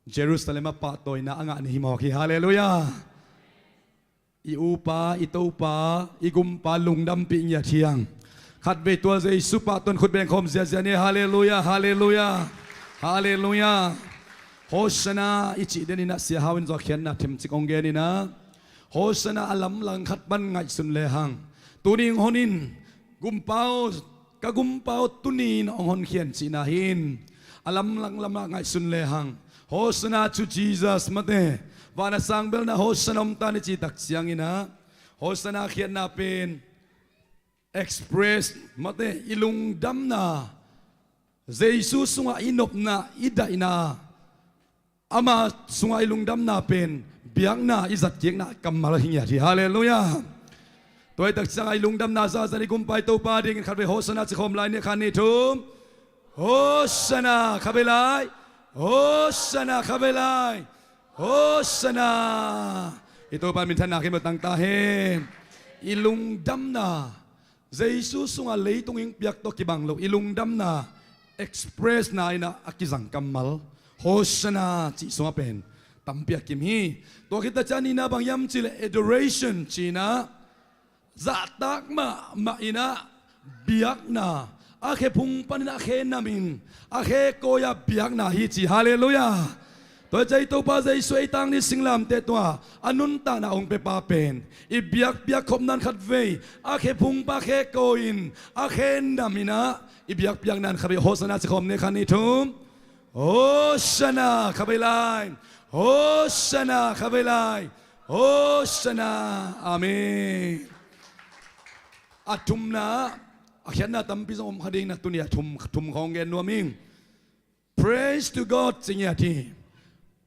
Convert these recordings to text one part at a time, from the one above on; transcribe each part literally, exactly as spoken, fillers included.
Jerusalem ah pahtawina a ngah ni hi mawk hi. Halleluiah. I upa, i topa, i gumpa lungdampih ngiat hi hang. Khatvei tua Jesu pahtawi khut bengkhawm ziazia ni. Halleluiah, halleluiah, halleluiah. Hosanna i cih den inah Sia Hau in zawhkhiatna themcik hong gen inah Hosanna a lamlang khat pan ngaihsun lehang, tuni hong hon in, gumpa aw, ka gumpa aw, tuni in hong honkhia in cihna hi in, a lamlang lamah ngaihsun lehang Hosanna to Jesus, mate, van a sang belna Hosanna om ta ni cih tak cianginah Hosanna khiatna pen express, mate, i lungdamna, Jesu sungah i nopna, i daihna, ama sungah i lungdamna pen biakna i zatkikna kammal hi ngiat hi. Halleluiah. Tua hi tak ciangah i lungdamna zahzah i gumpa i topa dingin khatvei Hosanna ci khawm lai ni. Khat, nih, thum. Hosanna, khatvei lai. Hosanna, khatvei lai. Hosanna. I topa minthanna khempeuh tang ta hen. I lungdamna Jesu sungah leitung in piak tawh kibang lo, i lungdamna expressna inah a kizang kammal Hosanna cih sungah pen tampi a kim hi. Tua khit tak ciang nihna bang hiam cih leh adoration ci inah zahtak mahmah inah biakna, a khephung panin a khe namin a khe kawi-ah biakna hi ci. Halleluiah. Tua hi ciang i Topa Jesu ei tang ni singlamteh tungah a nuntakna hong pia pa pen i biakpiak khopna-in khatvei a khephung pan a khe kawi-in a khe nam inah i biakpiakna-in khatvei Hosanna ci khawm ni. Khat, nih, thum. Hosanna, khatvei lai. Hosanna, khatvei lai. Hosanna. Amen. A thumna, a khiatna tampi zong om kha ding inah tuni a thum, thum khawng gen nuam ing. Praise to God ci ngiat hi.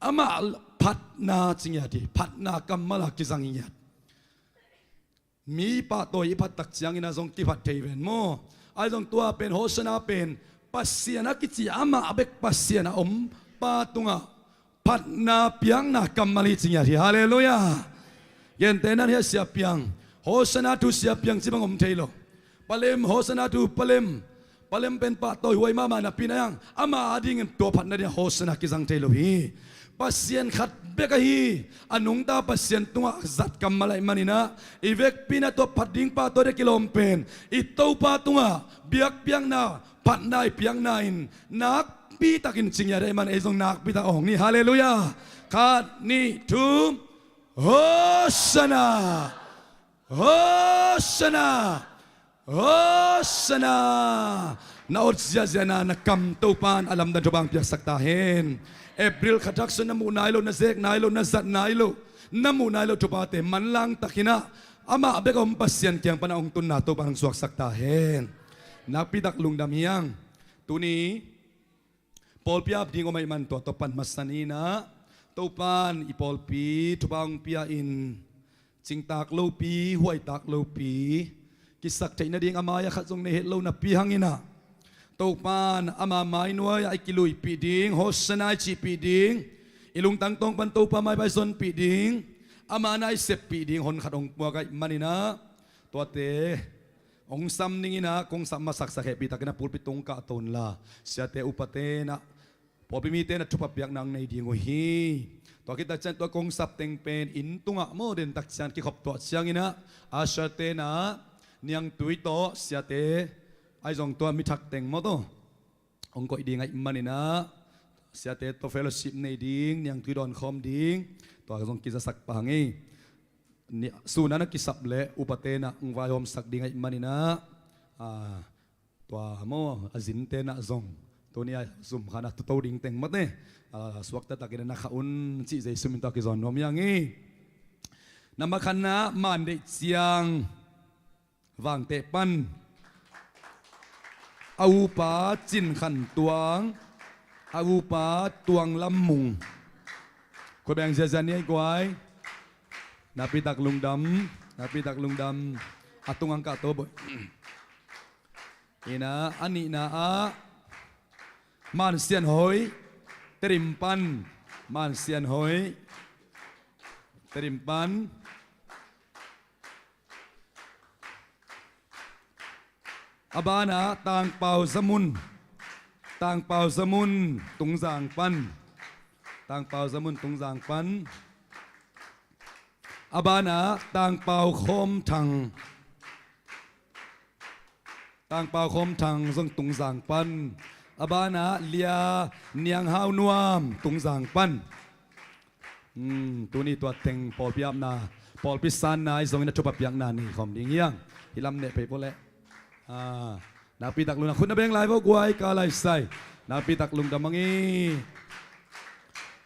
Amah phatna ci ngiat hi. Phatna kammal a kizang ngiat. Mi pahtawi i phat tak ciangin a zong kiphat thei ven maw? Ahi zong tua pen Hosanna pen Pasian a kici, amah bek Pasian a om pa tungah phatna piakna kammal hi ci ngiat hi. Halleluiah. Gentehna-in hiah Sia Piang, Hosanna to Sia Piang ci bang om thei lo. Palem, Hosanna to Palem. Palem pen pahtawi huai mahmah napi-in a hiang, ama adingin tua phatna dingah Hosanna kizang thei lo hi. Pasian khat bek ahi, a nungta Pasian tungah zat kammal ahih manin ah, i vekpi-in ah tua phat ding pahtawi ding kilawm pen i Topa tungah biakpiakna, phatna i piakna in nakpi takin ci ngiat ahih manin ei zong nakpi tak awng ni. Halleluiah. Khat, nih, thum. Hosanna. Hosanna. Hosanna. Na awt ziahziahna na kam Topa in a lamdang thupha hong piaksak ta hen. April kha thak sung na muh nai loh, na zek nai loh, na zat nai loh, na muh nai loh thuphate manlang takin ah amah bek a om Pasian kiang pan a hong tunna Topa in hong suaksak ta hen. Nakpi tak lungdam hi hang. Tuni pawlpi ap ding om ahih man tua tawh pan masa ni inah, Topa in i pawlpi thupha hong pia in, cingtak lopi, huaitak lopi, kisak theih nading a mai-ah khat zong nei het lo napi hangin ah, Topa in ama mai nuai-ah i kiluipih ding, Hosanna i cihpih ding, i lungtang tawng pan Topa maipa i zonpih ding, ama na i seppih ding hon khat hong puak ahih manin ah, tuate hong sam ning inah, kong sam masaksak hehpihtakin a pulpit tung kahto unla, siate upate inah, pawlpi mite inah thupha piakna hong nei ding uh hi. Tua khit tak ciang tua kong sap teng pen inn tungah maw, den tak ciang kikhop tuah ciangin ah, usher-te inah niangtui tawh siate, ahi zong tua mi thak teng maw tawh hong koih ding ahih manin ah, siate tawh fellowship nei ding, niangtui dawnkhawm ding, tua zong kizasak pah ing. Sun a na kisap leh upate inah hong vaihawmsak ding ahih manin ah, a, tua maw, a zinte inah zong tuni a zum khan a tuto ding teng mate, a, suakta takin a na khah un cih Jesu min tawh a kizawn nuam hi hang hi. Na makhanna man deih ciang Vangteh pan a upa Cin Khan Tuang, a upa Tuang Lam Mung. Khut beng ziazia ni ei guai. Nakpi tak lungdam, nakpi tak lungdam. A tung ang kahto boih. Inah, a nihna ah Man Sian Hoih, Tedim pan, Man Sian Hoih, Tedim pan. A banah Tang Pau Za Mun, Tang Pau Za Mun, Tungzang pan. Tangpau Zamun Tungzang pan. A banah Tangpau Khawm Thang. Tangpau Khawm Thang zong Tungzang pan. A banah Lia Niang Hau Nuam Tungzang pan. Hmm, tuni tua teng pawlpi apna, pawlpi sanna i zongin a thupha piakna nei khawm ding hiang. Hi lam neh pei pawh leh. Ah, nakpitak lungdam, khut na beng lai vo guai, ka lai sai. Nakpitak lungdam ang i.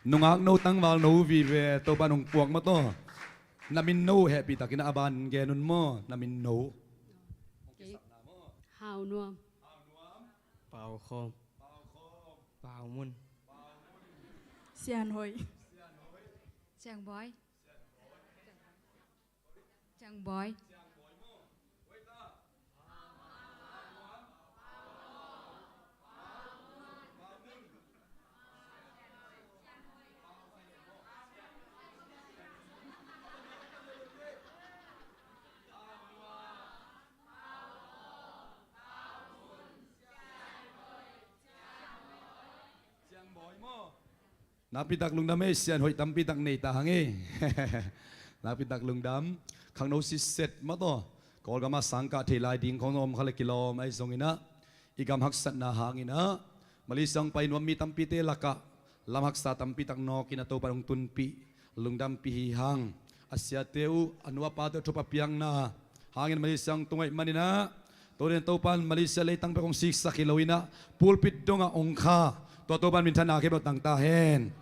Nungak no tangval no vive Topa nong puak mah tawh. Na min no hehpihtakin a ban gen un maw, na min no. Hau Nuam. Pau Khawm. Pau Mun. Sian Hoih. Siang Bawi. Siang Bawi. Nakpitak lungdam ei, Sian Hoih tampitak nei ta hang ei. Nakpitak lungdam. Khangno siset mah tawh Kawlgam ah sangkah thei lai ding khong om kha le kilawm ahi zongin ah, i gam haksatna hangin ah Malaysia hong pai nuam mi tampite lakah lam haksa tampitak nawkin ah Topa hong tunpih, lungdampih hi hang. A siate uh, a nu a pate uh thupha piakna hangin Malaysia hong tung ahih manin ah, tuni in Topa in Malaysia leitang bek hong siksak hi lo in ah, pulpit dongah hong kha, tua Topa in minthanna khempeuh tang ta hen.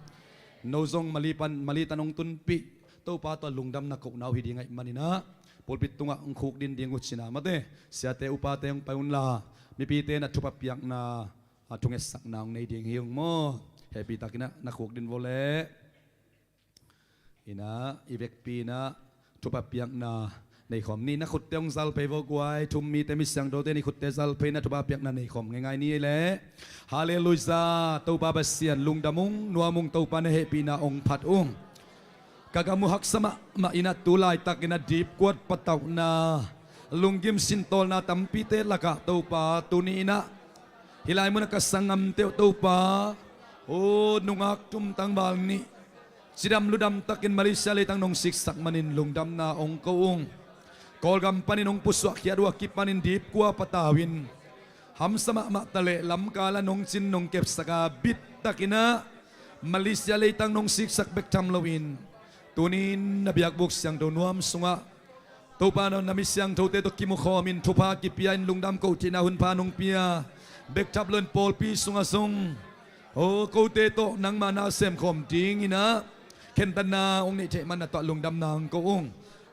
No zong Malay pan, Malay tan hong tunpih, Topa tua lungdamna kohna uh hi ding ahih manin ah, pulpit tungah hong khukdin ding uh cin a, mate, siate upate hong pai unla, mipite na thupha piakna, a thungetsakna hong nei ding hi ung maw. Hehpihtakin ah na khukdin vo leh. In ah, i vekpi in ah thupha piakna nei khawm ni. Na khutte hong zal phei vo guai, thum mite, mi siangthote in i khutte zal phei in ah thupha piakna nei khawm ngeingai ni ei leh. Halleluiah, Topa Pasian lungdam ung, nuam ung, Topa na hehpihna hong phat ung. Ka gam uh haksa mahmah in ah tu laitakin ah dipkuat patauhna, lunggim sintawlna tampite lakah Topa tuni in ah, hih lai munah ka sanggamte uh Topa, o nungak tum tangval nih, cidam ludam takin Malaysia leitang nong siksak manin lungdamna hong ko ung. Kawlgam panin hong pusuahkhiat uh a kipanin dipkua patau in, hamsa mahmah ta leh lamkal ah nong cin nong kepsak a, bittakin ah Malaysia leitang nong siksak bek tham loin, tuni in na biakbuk siangtho nuam sungah Topa na, na mi siangthote tawh kimu khawmin thupha kipia in lungdam koh theihna hunpha nong pia. Bek tham loin pawlpi sungah zong, o kote tawh nangma na sem khawm dingin ah khentatna hong neih theih man na tawh lungdamna hong ko ung.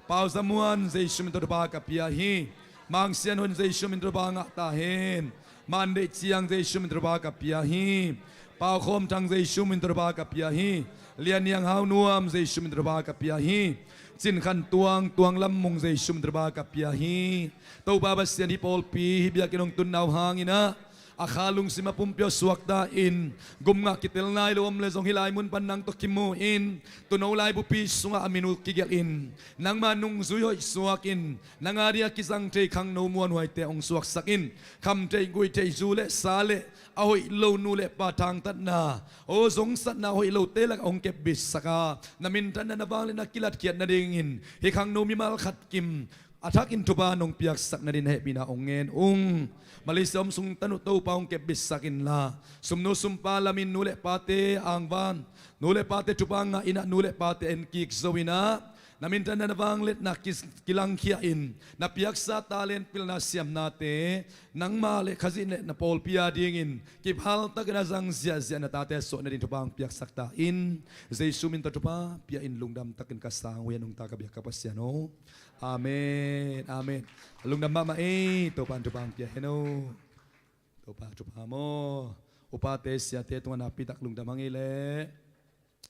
Pau Za Muan, Jesu min tawh thupha ka pia hi. Mang Sian Hoih, Jesu min tawh thupha ngah ta hen. Man Deih Ciang, Jesu min tawh thupha ka pia hi. Pau Khawm Thang, Jesu min tawh thupha ka pia hi. Lian Niang Hau Nuam, Jesu min tawh thupha ka pia hi. Cin Khan Tuang, Tuang Lam Mung, Jesu min tawh thupha ka pia hi. Topa Pasian, hih pawlpi, hih biakinn hong tunna uh hangin ah, a kha lungsim a pumpi aw suakta in, gum ngah kitel nai lo om leh zong hih lai mun pan nang tawh kimu in, Tuuno laibupi sungah a min uh kigelh in, nangma nungzui hoih suak in, nang a dingah kizang thei khangno muanhuaite hong suaksak in, kham theih guih theih, zu le sa le a hoih lo nu le pa thangtatna, aw zongsatna hoih lote lakah hong kepbitsak a, na minthanna, na vangliatna kilatkhiat nadingin hih khangno mimal khat kim a thakin thupha nong piaksak nadin hehpihna hong ngen ung. Malaysia om sung tan uh Topa hong kepbitsak inla, sumnu sumpa lamin nu le pate angvan, nu le pate thupha ngah in ah, nu le pate enkik zo in ah, na minthanna, na vangliatna ki, kilangkhia in, na piaksa talent, pilna, siamnate nangma le Khazih le na pawlpi a dingin kiphaltakin a zang ziahziah na tate suah nadin thupha hong piaksak ta in. Jesu min tawh thupha pia in, lungdam takin ka sang uh hi a, nungta ka biak ka Pasian aw. Amen, amen. Lungdam mahmah ei, Topa in thupha hong pia hen aw. Topa thupha maw. Upate siate tungah nakpitak lungdam hang ei leh.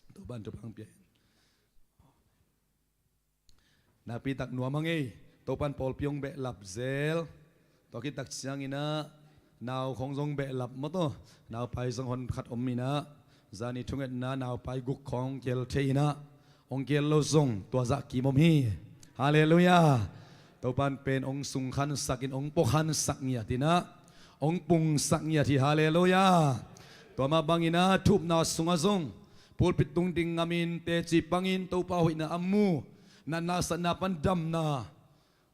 Topa in thupha hong pia hen. Nakpitak nuam hang ei. Topa in pawlpi hong behlap zel. Tua khit tak ciangin ah nau khong zong behlap mawtaw. Naupai zong hon khat om in ah, zani thungetna naupai guk khong hong kel thei in ah, hong kel lo zong tua zah kim om hi. Halleluiah. Topa in pen hong sungkhansak in, hong puakhansak ngiat in ah, hong pungsak ngiat hi. Halleluiah. Tua mah bangin ah thupna sungah zong pulpit tung ding ngamin teci pangin Topa hoihna a mu, natna satna pan damna,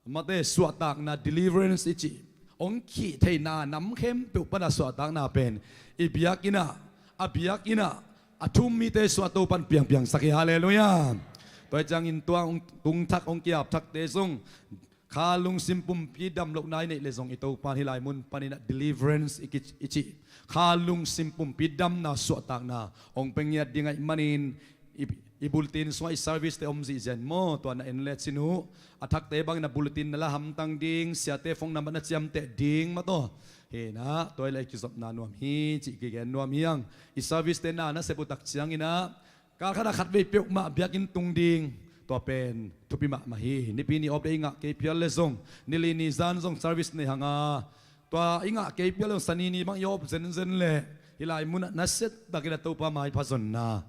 mate suahtakna, deliverance i cih hong khih theihna nam khempeuh pana suahtakna pen i biakinn ah, a biakinn ah a thu-um mite sungah Topan piangpiangsak hi. Halleluiah. Tua hi ciangin tua hong tung thak, hong kiap thakte zong kha lungsim pumpi dam lohna i neih leh zong i Topan hih lai mun panin ah deliverance i ki, i cih kha lungsim pumpi damna, suahtakna hong pia ngiat ding ahih manin i, i bulletin sungah i service te om zihziah in maw, tua na en le cin uh. A thakte bangin a bulletin na la hamtang ding, siate phone number na ciamteh ding maw, tua hi in ah, tua hi leh i kizopna nuam hi cih kigen nuam hi hang. I service te na na sep uh tak ciangin ah, kal khat ah khatvei peuhmah biakinn tung ding, tua pen thupi mahmah hi. Nipi ni off day i ngah kei phial leh zong, ni li ni zan zong service nei hang a, tua i ngah kei phial leh zong Sani ni bang i off zenzen leh hih lai mun ah nasia takin a Topa maipha zonna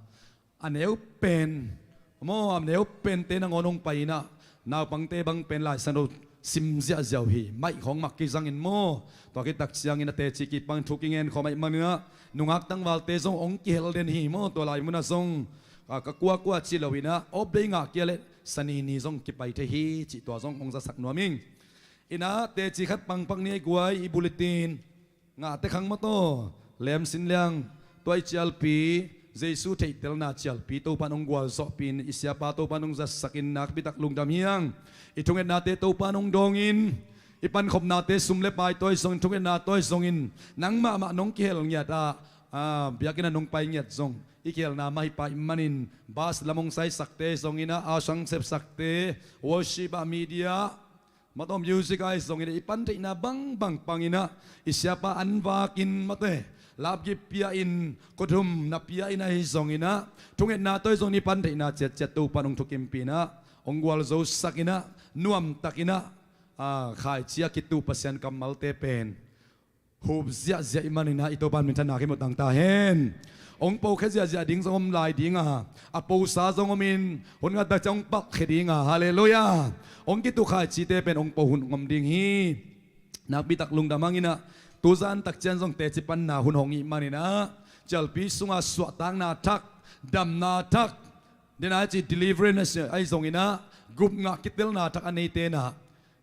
a neu pen maw, a neu pente nangawn hong pai in ah, naupangte bang pen Lai Siangtho sim ziahziah uh hi, maih khawng mah kizangin maw. Tua khit tak ciangin a teci kipang thu kingen khawm ahih manin ah, nungak tangvalte zong hong kihel den hi maw, tua lai mun ah zong, a, ka kuakua ci lo in ah, off day ngah kei leh Sani ni zong kipai thei hi cih tua zong hong zasak nuam ing. In ah teci khat pangpak ni a i guai i bulletin ngahte khang maw, tua lem sin liang, tua i cialpi, Jesu theihtelna cialpi Topan hong gualzawhpih in, i siapa Topan hong zatsakin nakpi tak lungdam hi hang. I thungetnate Topan hong dawngin, i pankhopnate sum le pai tawh ahi zongin, thungetna tawh ahi zongin, nangmah mah nong kihel ngiat ah, a, biakinn ah nong pai ngiat zong i kihelna mah hi pah ahih manin, bus lam hong saisakte zongin ah, a sang sepsakte, worship ah, media, maw, tua music ahi zongin ah, i pan theihna bangbang pangin ah, i siapa an vakin maw, tua lapgik pia in, khuthumna pia in ahi zongin ah, thungetna tawh ahi zongin i pan theihna ciatciat Topan hong thukimpih in ah, hong gualzosak in ah, nuamtak in ah, a, khaici a kituh Pasian kammalte pen hup ziahziah ahih manin ah, i Topan minthanna khempeuh tang ta hen. Hong pokhia ziahziah ding zong om lai ding a, a posa zong om in, hun ngat tak ciang hong palhkhia ding a, halleluiah. Hong kituh khaicite pen hong po hun om ding hi. Nakpi tak lungdam hang in ah, tuzan tak ciang zong teci panna hun hong hih manin ah, cialpi sunga suahtakna thak, damna thak, den a ci deliverance ahi zongin ah, gup ngah kitelna thak a neite in ah,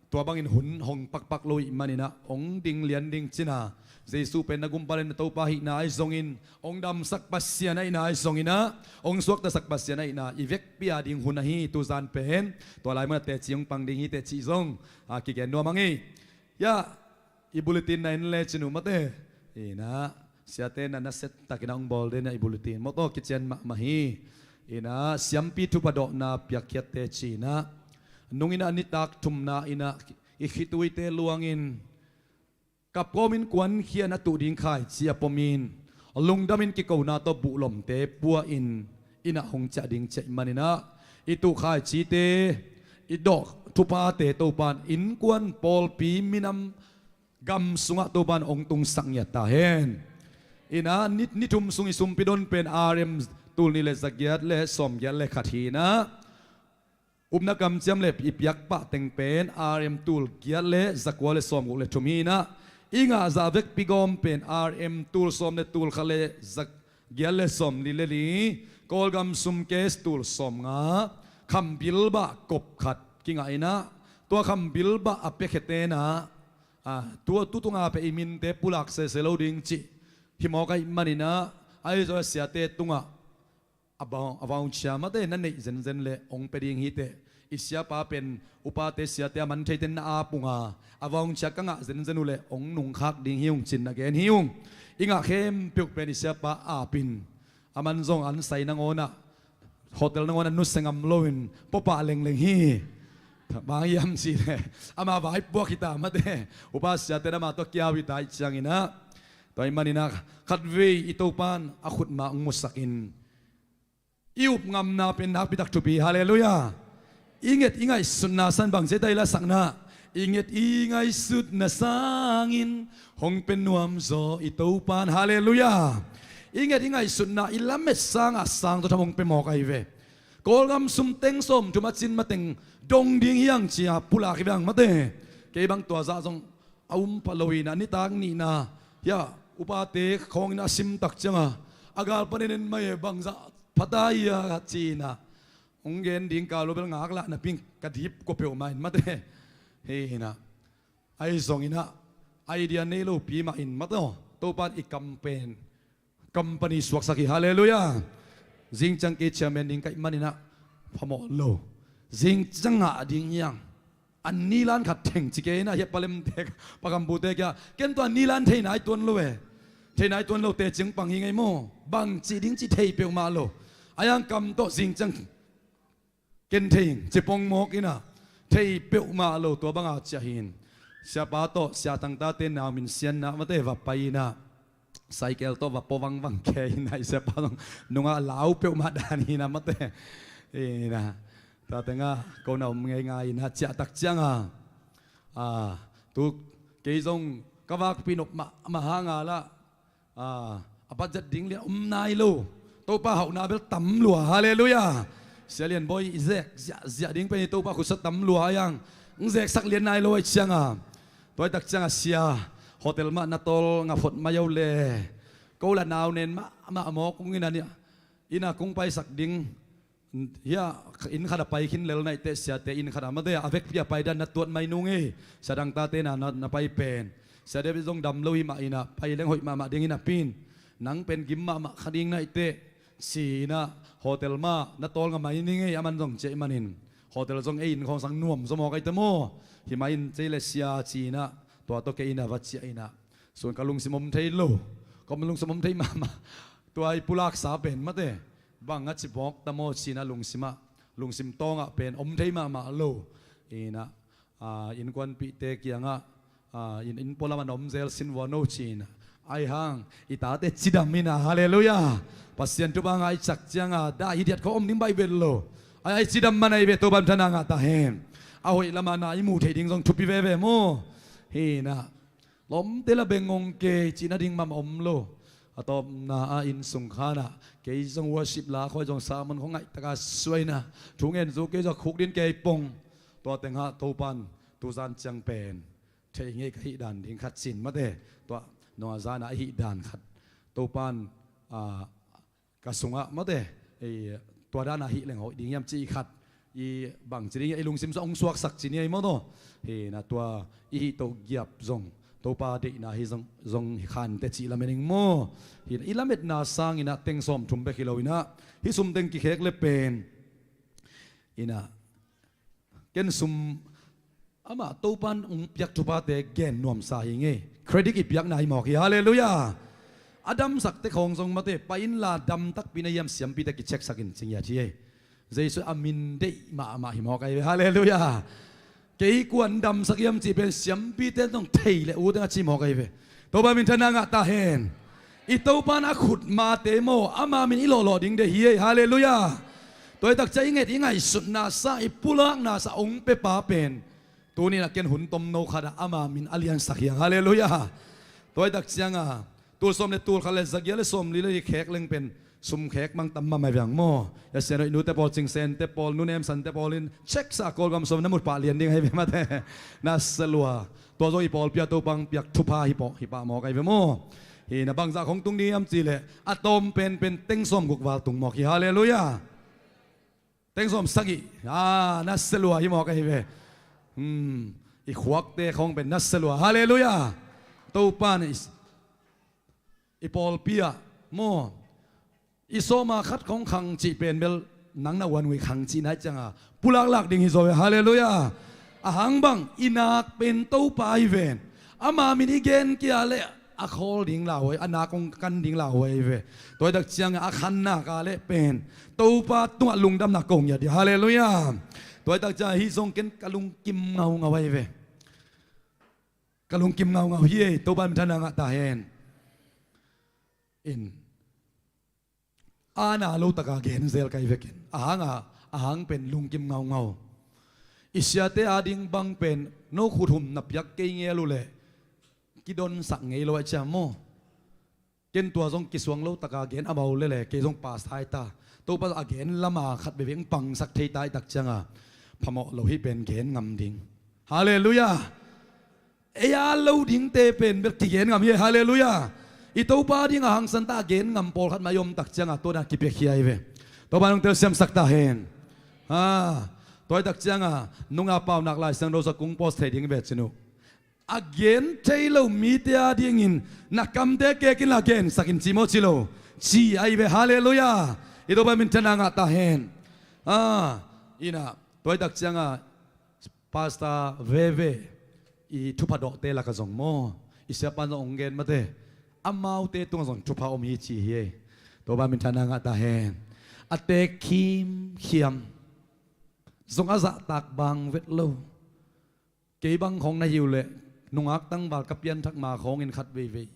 tua bangin hun hong pakpak lo ahih manin ah, hong ding lian ding cin a, Jesu pen na gumpa le na Topa ahihna ahi zongin, hong damsak Pasian ahihna ahi zongin ah, hong suaktasak Pasian ahihna i vekpi a ding hun ahi. Tuzan pen tua lai mun ah teci hong pang ding hi teh cih zong, a, kigen nuam hang hi. Hiah, i bulletin na en le cin uh maw, tua hi in ah, siate na nasia takin ah hong bawl den a, i bulletin maw, tua kician mahmah hi. In ah, siampi thupha dawhna piakkhiatte ci in ah, nung in ah nitak thumna in ah, i khituite luangin, kap kawmin kuankhian a tuh ding khaici a pom in, lungdamin kikona tawh buhlomte pua in, inn ah hong ciah ding ci ahih manin ah, i tuh khaicite, i dawh thuphate Topan innkuan, pawlpi, minam, gam sungah Topan hong tungsak ngiat ta hen. In ah, ni, ni thum sung i sumpi don pen R M tul nih le za giat le sawm giat le khat hi in ah, upna kamciam le i piak pah teng pen R M tul giat le za kua le sawm guk le thum hi in ah, i ngah zah vekpi gawm pen R M tul sawm le tul khat le za giat le sawm li le li, Kawlgam sum case tul sawm nga, Khambilbah kop khat kingah in ah, tua Khambilbah a piakhiate in ah, a, tua tu tunga pen i minte pulak sese lo ding cih hi mawk ahih manin ah, ahi zong a siate tungah a vou, a voucher maw, tua na neih zenzen leh hong pia ding hi teh. I siapa pen upate siate a man theite na ap ung a, a voucher ka ngah zenzen uh leh hong nungkhak ding hi ung cin na gen hi ung. I ngah khempeuh pen i siapa ap in, a man zong an sai nangawn ah, hotel nangawn ah nusia ngam loin puapah lengleng hi. Bang hiam cih leh ama vaipuak hi ta maw, tua upa siate in ama tawh kiau hi ta ahih ciangin ah, tua ahih manin ah, khatvei i Topan a khutma hong musak in, i up ngamna pen nakpi tak thupi, halleluiah. I nget i ngaihsutna sangin, bang ci a i lasakna, i nget i ngaihsutna sangin hong pia nuam zaw i Topan, halleluiah. I nget i ngaihsutna i lamet sangah sang tawh tham hong pia mawk ahi ve. Kawlgam sum teng sawmthum a cin mateng dong ding hi hang ci-a pulak hi ve hang maw, tua kei bang tua zah zong a um pha lo in ah, nitak nihna hiah upate khawng in a sim tak ciangin a, a gal pan en en mai e, bangzah Pha ta hia ci-in ah, hong gen ding kal lo bel ngak lah napi-in ka dip kua peuhmah in mate. Hi-in ah, ahi zongin ah, idea nei lopi mah in mate aw, Topa'n i kam pen company suaksak hi. Halleluiah. Zingciang kei chairman ding ka hih manin ah phamawh lo. Zingciang ngah ding hi hang. A nilan khat theng ci kei in ah, hiah Pa Lemte, Pa Kampute kiangah, ken tua nilan thei nai tuan lo e. Thei nai tuan lo teci hong pang hi ing ei maw. Bangci ding cih thei peuhmah lo. Ahi hang kam tawh zingciang ken thei ing ci pongmawk in ah, thei peuhmah lo, tua banga ciah hi-in, siapa tawh Sia Thang Tate nau min sianna mate va pai in ah, cycle tawh va pua vangvang kei in ah, i siapa zong nungah lau peuhmah dan hi-in ah mate. Hi-in ah, tua tengah ko na om ngeingai in ah, ciah tak ciangah, a, tu kei zong ka vakpih nop mahmah hang a lah, a, a budget ding lian om nai lo. Topa hauhna bel tam lua. Halleluiah. Sia Lian Bawi i zek ziahziah ding pen i Topa khutsa tam lua ahi hang, hong zeksak lian nai lo ahih ciangah, tua ahih tak ciangah sia, hotel mah na tawl nga phot mai o le. Ko lah nau nen mahmah mawk, kong inn ah, inn ah kong paisak ding. Hiah inn khat ah pai khin lel nai teh, siate inn khat ah mate, a vekpi a paidan na tuat mai nung ei. Sia Thang Tate na, na, na pai pen, Sia David zong dam lo hi mah in ah, pai leng hoih mahmah ding hi napi-in, nang pen gim mahmah kha ding nai teh, ci-in ah, hotel mah na tawl nga mai ning ei, aman zong ci ahih manin, hotel zong ei inn khawng sang nuam zaw mawk ahi teh maw. Hi mah in ci leh sia ci-in ah, tua tawh kei inn ah va ciah in ah, sun ka lungsim om thei lo. Ka lungsim om thei mahmah. Tua i pulaksa pen mate, bang a ci mawk ta maw ci-in ah lungsim ah, lungsim tawngah pen om thei mahmah lo. In ah, a, innkuanpihte kiangah, a, inn, inn pualam ah na om zel sin vua no ci-in ah. Ahi hang i tate cidam in ah, halleluiah. Pasian thupha ngah i cak ciangah dah hi diat khawng om ding baih vet lo. Ahi, ahi cidam man ahi ve, Topa minthanna ngah ta hen. A hoih lamah na i muh theih ding zong thupi veve maw. Hi-in ah, lawmte lah beng ngong kei, cih nading mahmah om lo. A tawpna ah inn sung khan ah, kei zong worship la khawng zong sermon khawng ngaih taka suai in ah, thu ngen zo kei zong khuk ding kei pong. Tua tengah Topa'n tuzan ciang pen thei ngei ka hih dan ding khat ci-in mate, tua nungah zan ah i hih dan khat Topa'n, a, ka sungah mate, ei, tua dan a hih leng hoih ding hiam cih khat, i bangci ding hiam, i lungsim sung hong suaksak ci ni ei maw taw. Hi-in ah tua i hih toh giap zong Topa deihna hi zong, zong hi khante cih lamen ing maw. Hi-in ah i lametna sangin ah teng sawmthum bek hi lo-in ah, hih sum teng kikhek le pen, in ah, ken sum, amah Topa'n hong piak thuphate gen nuamsa hi ing ei. Credit i piakna hi mawk hi, halleluiah. A damsakte khawng zong mate, pai inla dam takpi na hiam, siampite kichecksak in ci ngiat hi ei. Jesu a min deih mahmah hi mawk ahi ve, halleluiah. Kei kua'n damsak hiam cih pen siampite zong thei leh u teng a ci mawk ahi ve. Topa minthanna ngah ta hen. I Topa'n a khut mate maw, ama min i lawhlawh ding deih hi ei, halleluiah. Tua ahih tak ciang i nget i ngaihsutna sang, i pulakna sang hong pepa pen, tuni-in ah ken hun tomno khat ah ama min a liansak hi hang, halleluiah. Tua ahih tak ciangah, tul sawm le tul khat le za giat le sawmli le li khek leng pen sum khek mang tam mahmah hi ve hang maw. Hia Sian Hoih nute pawl, Cing Sente pawl, Nu Nem Sante pawl in check sa, Kawlgam sawm na mut pah lian ding ahi ve mate. Na sia lua. Tua zong i pawlpi ah Topa'n piak thupha hi pawh, hi pah mawk ahi ve maw. Hi-in ah bangzah khawng tung ding hiam cih leh, a tawm penpen teng sawmguk val tung mawk hi, halleluiah. Teng sawmsagih, a, na sia lua hi mawk ahi ve. Hmm, i khuakte khawng pen na sia lua, halleluiah. Topa'n i, i pawlpi ah maw, i sawma khat khawng khang cih pen bel nang na uan uh i khang cihna ahih ciangah pulak lak ding hi zaw ve, halleluiah. A hang bang, i nak pen Topa hi ven. Ama min i gen kei a leh a khawl ding lauhuai, a nak hong kan ding lauhuai hi ve. Tua ahih tak ciangah a khan nak a leh pen Topa tungah lungdamna ko ngiat hi, halleluiah. Tua ahih tak ciangah hih zong ken ka lungkim ngaungau ahi ve. Ka lungkim ngaungau hi ei, Topa minthanna ngah ta hen. In, a na lo taka gen zel ka hi ve ken. A hang a, a hang pen lungkim ngaungau. I siate ading bang pen no khut hum na piak kei ngel uh leh kidonsak ngei lo ahih ciang maw. Ken tua zong kisuang lo taka gen, amau lele kei zong pasta hi ta. Topa a gen lama khat veve hong pangsak thei ta ahih tak ciangah phamawh lo, hih pen gen ngam ding. Halleluiah. Ei a lo dingte pen bel kigen ngam hi, halleluiah. I Topa ding a hangsan ta a gen ngam pawlkhat mah i om tak ciangah tua dan kipiakhia hi ve. Topa nong telsiamsak ta hen. Ha, tua hi tak cianga nunga paunak Lai Siangtho sung kong post thei ding ve cin uh. A gen thei lo mite a dingin na kamte kekin la gensakin ci maw ci lo. Ci ahi ve, halleluiah. I Topa minthanna ngah ta hen. Ha, ina, tua hi tak cianga Pastor Veve i thupha dawhte laka zong maw, i siapa zong hong gen mate, amaute tungah zong thupha om hi ci hi. Topa minthanna ngah ta hen. A teek khimkhiam, zong a zahtak bang vet lo. Kei bang khawng na hi uh leh nungak tangval ka pianthak ma khawngin khat veivei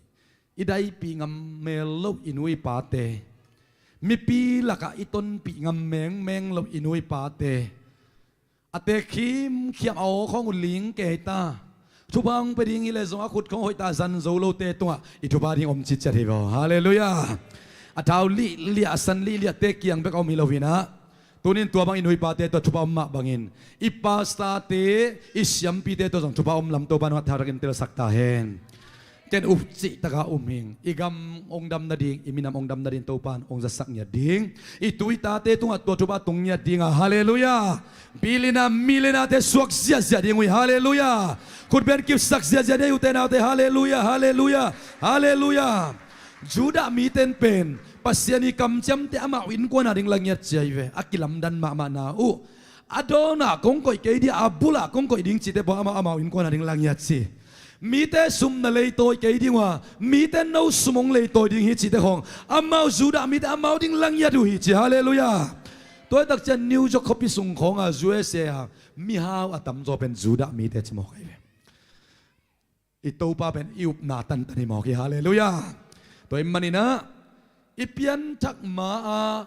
i daipih ngam mel lo i nu i pate, mipi lakah i tonpih ngam mengmeng lo i nu i pate, a teek khimkhiam a aw khawng uh ling kei ta. Thupha hong pia ding hi leh zong a khut khawng hoih ta, zan zo lote tungah i thupha ding om citciat hi vaw. Halleluiah. A thau lihliah, a san lihliahte kiang bek a om hi lo hi na. Tunin tua bang i nu i pate tawh thupha om mah bangin i pastorte, i siampite tawh zong thupha om lam Topa nungah thautakin telsak ta hen. Ken up cihtaka um hing. I gam hong dam nading, i minam hong dam nading Topa in hong zatsak ngiat ding. I tu i tate tungah tua thupha tung ngiat dinga, halleluiah. Billionaire, millionairete suak ziahziah ding uh hi, halleluiah. Khutbeng kipsak ziahziah ding uh, ute naute, halleluiah, halleluiah, halleluiah. Judah mite in pen Pasian i kamciamte amau innkuana ding la ngiat ci ahi ve. A kilamdan mahmahna uh. A dawnah kong koih kei ding, a bulah kong koih ding cite pua amau, amau innkuana ding la ngiat ci. Mite sum na leitawi kei ding uh a, mite no sum hong leitawi ding hi cite khawng, amau Judah mite amau ding la ngiat uh hi ci, halleluiah. Tua hi tak ciang New York khuapi sung khawnga U S A a mihau a tamzaw pen Judah mite ci mawk ahi ve. I Topa pen i upna tantan hi mawk hi, halleluiah. Tua ahih maninah i pianthak ma-a,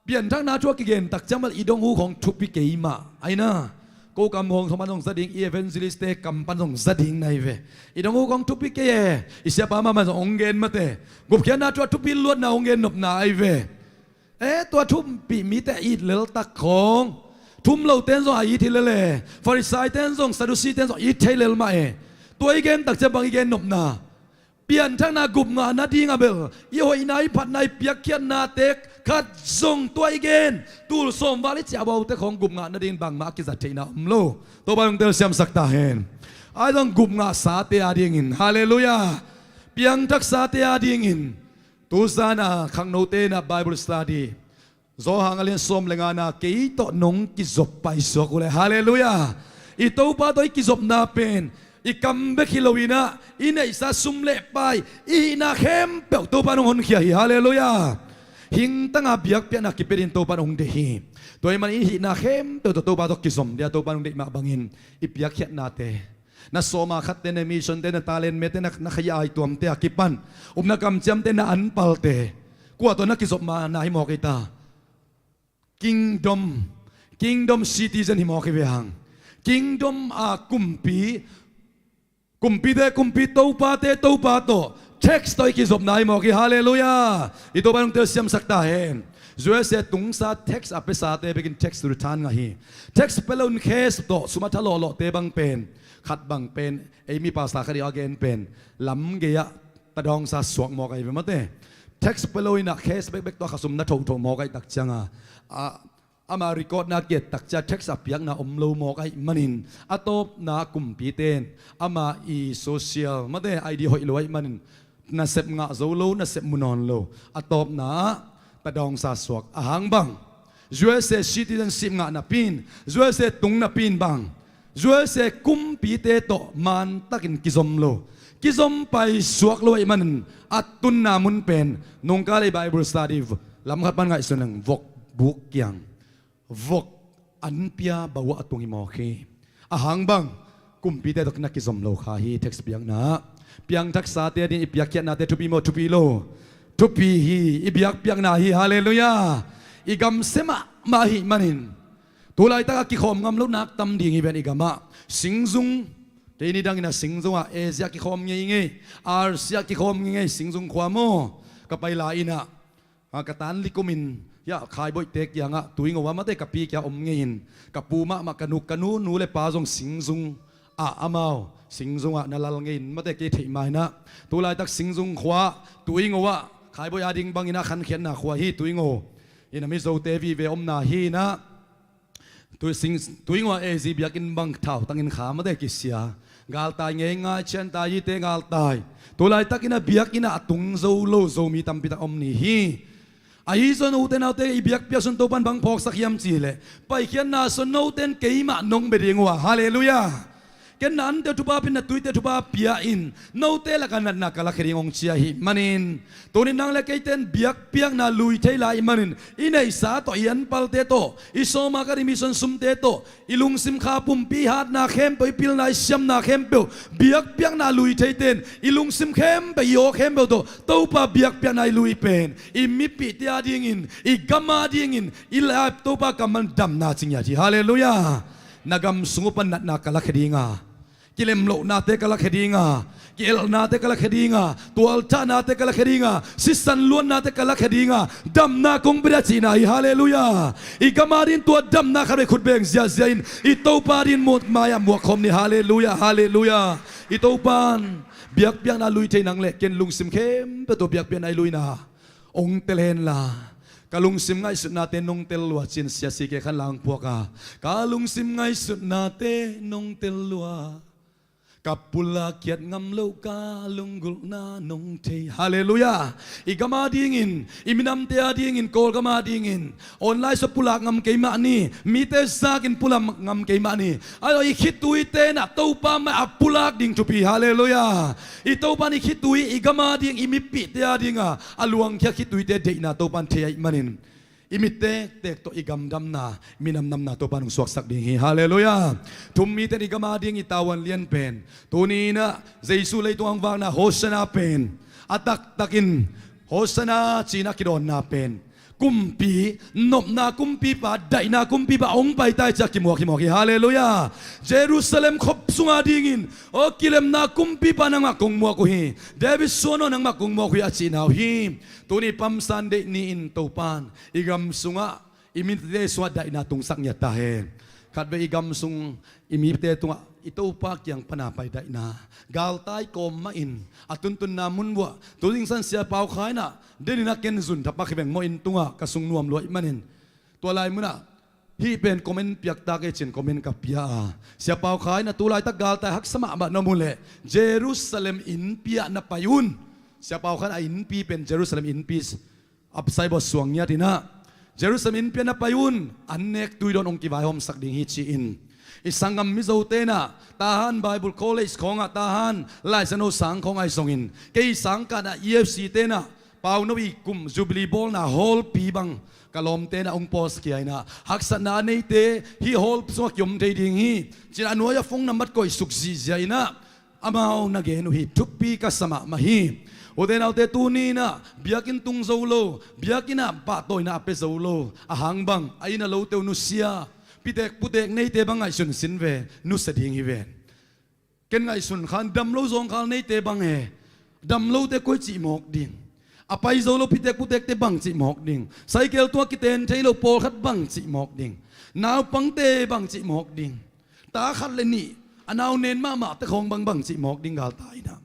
pianthakna thu a kigen tak ciang bel i dong uh khawng thupi kei mah ahi na. Ko kam khawng thawh pan zong za ding, i evangelistte kam pan zong za ding na hi ve. I dong uh khawng thupi kei e. I siapa mahmah zong hong gen mate, gupkhiatna thu a thupi luatna hong gen nopna ahi ve. E, tua thumpih mite a it leltak khawng, thum lote in zong a it hi lel e. Farisaite in zong, Sadusite in zong a it thei lel mah e. Tua i gen tak ciang bang i gen nopna? Pianthakna gup ngah nading a bel i hoihna, i phatna, i piakkhiatnate khat zong tua i gen, tul sawm val i ciah baute khawng gup ngah nading bangmah a kizat theihna om lo. Topa hong telsiamsak ta hen. Ahi zong gup ngahsate a dingin, halleluiah, piangthaksate a dingin, tu zana khangnote na Bible study, Johan a lian sawm le ngana, kei tawh nong kizop paisuak uh leh, halleluiah, i Topa tawh i kizopna pen i kam bek hi loinah i neihsa sum le pai, i hihna khempeuh Topa nong honkhia hi, halleluiah. Hingtanga biakpiakna kipia dingin Topa nong deih hi. Tua ahih manin i hihna khempeuh tawh Topa tawh kizom dia Topa nong deih mah bangin i piakkhiatnate, na sawma khatte, na missionte, na talent mete, na, na khaih a aituamte a kipan upna kamciamte, na anpalte, kua tawh na kizop mana hi mawk hi ta? Kingdom, kingdom citizen hi mawk hi ve hang. Kingdom a kumpi, kumpite kumpi, topate Topa tawh, tax tawh i kizopna hi mawk hi, halleluiah. I Topa nong telsiamsak ta hen. U S A tungsa tax a piasate bekin tax return ngah hi. Tax pia loin cash tawh sum a tha lawhlawhte bang pen, khat bang pen, ei mi pastor khat i a gen pen, lam gei-ah tadawngsa suak mawk ahi ve mate. Tax pia loinah cash bekbek tawh a khasum na thohthoh mawk ahih tak cianga, a, ama recordna kiat tak ciang tax a piakna om lo mawk ahih manin, a tawpna kumpite in ama i social mate I D hoih lo ahih manin nasep ngah zo lo, nasep mu nawn lo. A tawpna ah tadawngsa suak. A hang bang? U S A citizenship ngah napi in, U S A tung napi in bang, U S A kumpite tawh mantakin kizom lo, kizom paisuak lo ahih manin a tunna mun pen, nungkal ei Bible study lamkhat pan ngaihsun leng, vok buk kiang, vok an pia bawah a tung hi mawk hi. A hang bang? Kumpite tawh na kizom lo kha hi, tax piakna. Piangthaksate a dingin i piakkhiatnate thupi maw, thupi lo? Thupi hi. I biakpiakna hi, halleluiah. I gamsia mahmah ahih manin, tu laitak a kikhawm ngam lo nak tam ding hi ven i gamah. Singzung, tei ni dangin a singzung ah, Asia kikhawm ngeingei, Asia kikhawm ngeingei, singzung khua maw? Ka pai lai-inah, a, ka tan likumin, ya, khaiboihte kiangah, Tuingo ah mate ka pi kiang om ngeiin, ka pu mahmah, ka nu, ka nu, nu le pa zong singzung ah, amau singzung ah na lal ngeiin mate kei theih mainah. Tu laitak singzung khua, Tuingo ah, khaiboih a ding bangin a khankhiatna khua hi, Tuingo. Ina Mizote vive omna hi inah, tui sing, tui ngua ezi biakinn bang thautangin khamate kisia, galtai ngeingai, chiantai ite galtai. Tulaitak ina biakinn ah a tung zo lo Zomi tampitak om ni hi. Ahi zong ute naute, i biakpiak sung Topan bang phawksak hiam cihleh, paikhiatna sung noten keimah nong bia ding uh a, halleluiah. Ken na ante thupha pia in, na tuite thupha pia in, note lakah natna ka lakhia ding hong ci ahih manin, tunin nang le keiten biakpiakna lui thei lai manin, i neihsa tawh, i anpalte tawh, i sawma ka ri mission sumte tawh, i lungsim kha pumpi, i hatna khempeuh, i pilna, i siamna khempeuh, biakpiakna lui theiten i lungsim khempeuh, i aw khempeuh tawh Topa biakpiakna i lui pen i mipihte a dingin, i gam a dingin, i lai Topa kammal damna ci ngiat hi. Halleluiah. Na gam sung uh pan natna ka lakhia ding a, kilemlohnate ka lakhia ding a, ki-elhnate ka lakhia ding a, tualthahnate ka lakhia ding a, sisan luannate ka lakhia ding a, damna kong pia ding a cihna hi. Halleluiah. I gam a dingin tua damna khat vei khut beng ziahziah in i Topa dingin muak mai-ah muak khawm ni. Halleluiah, halleluiah. I Topan biakpiakna lui thei nang le ken lungsim khempeuh tawh biakpiakna i luina hong tel hen la, ka lungsim ngaihsutnate nong tel lua, ci-in Sia C K Khan la hong phuak a, ka lungsim ngaihsutnate nong tel lua, ka pulak khiat ngam loh ka lunggulhna nong thei. Halleluiah. I gam a dingin, i minamte a dingin, Kawlgam a dingin, online sung pulak ngam kei mah ni, mite zakin pulak ngam kei mah ni. Aw, i khituite inah Topa mai-ah pulak ding thupi. Halleluiah. I Topan i khitui, i gam a ding, i mipihte a dinga a luangkhia khituite deihna Topan thei ahih manin, i mit tektek tawh i gam damna, i minam damna Topan hong suaksak ding hi. Halleluiah. Thum, mite in i gam a ding i tavuan lian pen, tuni inah Jesu leitung hong vakna Hosanna pen, a taktakin Hosanna ci-in a kidawnna pen, kumpi, nopna kumpipa, daihna kumpipa hong pai ta hi ci-a kimuak hi mawk hi. Halleluiah. Jerusalem khop sung a dingin, aw, kilemna kumpipa nangmah kong muak uh hi. David suan aw, nangmah kong muak uh hi, a cihna uh hi. Tuni Palm Sunday ni-in Topan i gam sungah, i mite sungah daihna tungsak ngiat ta hen. Khatvei i gam sung, i mite tungah i Topa kiang pana pai daihna, galtai kawm mahin, a tuntunna mun vuah, tu zingsang Sia Pau Khai inah, denin a ken zun thapak hi veng maw, inn tungah ka sung nuam lua ahih manin. Tua lai munah, hih pen comment piak ta kei, ci-in comment ka pia a, Sia Pau Khai inah, tulaitak galtai haksa mahmah na om uh leh, Jerusalem innpi ah na pai un. Sia Pau Khai inah a innpi pen Jerusalem innpi, upside bawh suang ngiat inah, Jerusalem innpi ah na pai un, an nek tui dawn hong kivaihawmsak ding hi, ci-in. I sanggam Mizote inah, Tahan Bible College khawngah, Tahan Laisiangtho sang khawngah ahi zongin, kei sangkah inah E F C te inah, Pauno i kum Jubilee bawlna hallpi bang ka lawmte inah hong post khia inah, haksatna a neite hih hall sungah kiom thei ding hi, ci-in a nuai-ah phone number koihsuk zihziah inah, amau na gen uh hi. Thupi ka sa mahmah hi. Ute naute, tuni inah biakinn tung zo lo, biakinn ah pahtawina a pia zo lo, a hang bang, a inn a lote uh nusia, pitek putek neite bang ngaihsun sin ve, nusia ding hi ve. Ken ngaihsun khan, dam lo zawngkhal neite bang e, dam lote koi cih mawk ding? A pai zo lo pitek putekte bang cih mawk ding? Cycle tungah kiten thei lo pawlkhat bang cih mawk ding? Naupangte bang cih mawk ding? Ta khat le nih, a nau nen mahmahte khawng bang, bang cih mawk ding galtai inah.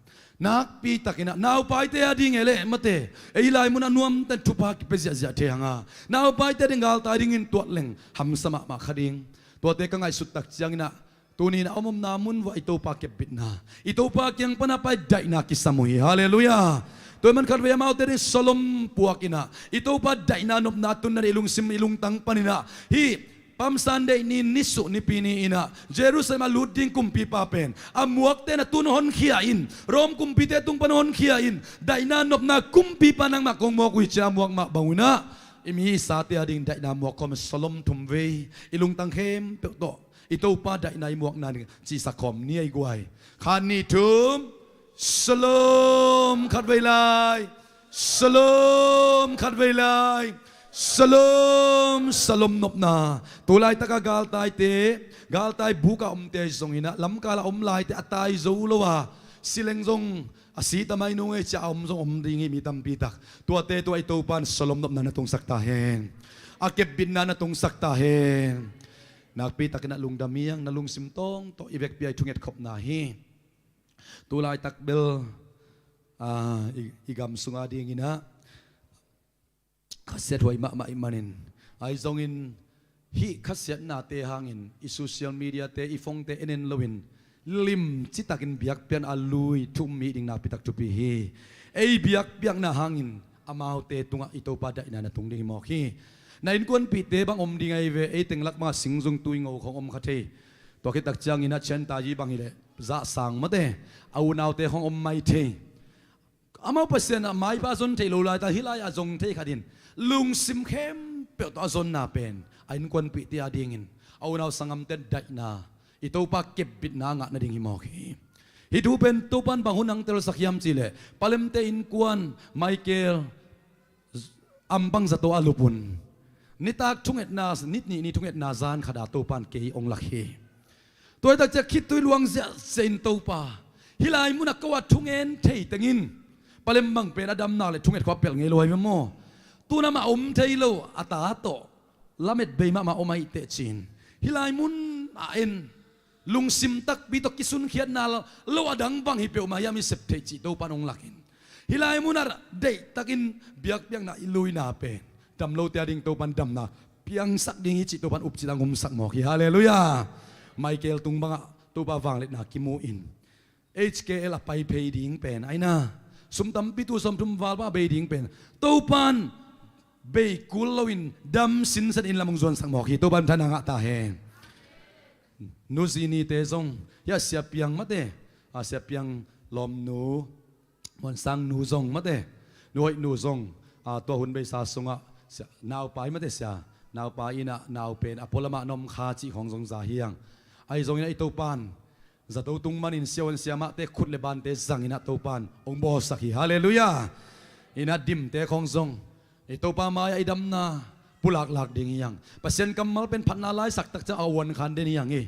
Nakpi takin ah, naupaite a ding e leh mate, ei lai munah nuamten thupha kipia ziahziah thei hang a, naupaite a ding galtai dingin tuat leng hamsa mahmah kha ding. Tuate ka ngaihsut tak ciangin ah, tuni inah a om omna mun vuah i Topa kepbitna, i Topa kiang pana pai daihna kisam uh hi. Halleluiah. Tua ahih man khatvei amaute ding shalom puak inah, i Topa daihna nopna tunna ding i lungsim, i lungtang panin ah, hih Palm Sunday ni, nisuh nipi ni inah, Jerusalem a lut ding kumpipa pen a muakte inah tun honkhia in, Rom kumpite tung pan honkhia in, daihna nopna kumpipa nangmah kong muak uh hi, ci-a muak mah bang un ah, i mi i sate a ding daihna muak khawm, shalom thumvei i lungtang khempeuh tawh i Topa daihna i muakna ding cihsak khawm ni, ei guai. Khat, nih, thum. Shalom, khatvei lai. Shalom, khatvei lai. Shalom, shalom nopna. Tulaitaka galtaite, galtai bukah omte zong inah, lamkala om laite, a tai zo lo a, si leng zong a si ta mai nung ei, ci-a om zong om ding hi, mi tampi tak. Tuate tua i Topan shalom nopna na tungsak ta hen. A kepbitna na tungsak ta hen. Nakpi takin ah lungdam hi hang, na lungsim tawng tawh i vekpi-a i thunget khopna hi. Tulaitak bel, ah, i, i gam sung a ding inah, Khasiat huai mahmah ih manin, ahi zongin hih khasiatnate hangin i social mediate, i phonete en en loin limcitakin biakpiakna a lui thu-um mi ding nakpi tak thupi hi. Ei biakpiakna hangin amaute tungah i Topa daihna na tung ding hi mawk hi. Na innkuanpihte bang om ding ahi ve, ei teng lak bangah singzung tuingo khong om kha thei. Tua khit tak ciangin a Chin tayi bang hileh zahsang mate, a unaute khong om mai thei. Amau Pasian ah maipa zon theih lo laita hih lai-ah zong thei khat in lungsim khempeuh tawh a zonna pen a innkuanpihte a dingin a unau sanggamte daihna, i Topa kepbitna a ngah nading hi mawk hi. Hih thu pen Topan bang hun hong telsak hiam cihleh, Palemte innkuan Michael ampang zato a lup un, nitak thungetna, nitnih ni thungetna zan khata Topan kei hong lak hi. Tua hi takciah khitui luang ziahziah in Topa, hih lai munah ko a thungen thei tengin Palembang pen a damna le thunget khua pelh ngei lo ahi ve maw? Tunamah om thei lo a ta tawh lamet bei mahmah om ahih teh ci-in, hih lai mun a en lungsim takpi tawh kisunkhiatna lo a dang bang hi peuhmah hiam i sep theih cih Topan hong lakin, hih lai munah deihtakin biakpiakna i luina pen damlote a ding Topan damna piangsak ding hi cih Topan upcil a ngumsak mawk hi. Halleluiah. Michael tung bangah Topa vangliatna kimu in H K L a pai phei ding pen aina, sum tampi tu sawmthum val bangah bei ding pen Topan bei kul loin dam sinsen in lam hong zuansak mawk hi. Topan thana ngah ta hen. Nu Zinite zong, hia Sia Piang mate, a Sia Piang lawmnu, Muansang nu zong mate, Nu Hoih nu zong, a tua hun beisa sungah sia, naupai mate sia, naupai inah nau pen a pualamah na om kha cih khong zong za hiang. Ahi zongin ah i Topan zato tung manin siavuan siamahte khut le bante zanginah Topan hong bawlsak hi. Halleluiah. Inah dimte khong zong i Topa mai-ah i damna pulaklak ding hi hang. Pasian kammal pen phatna laisak takciang a uankhan den hi hang hi.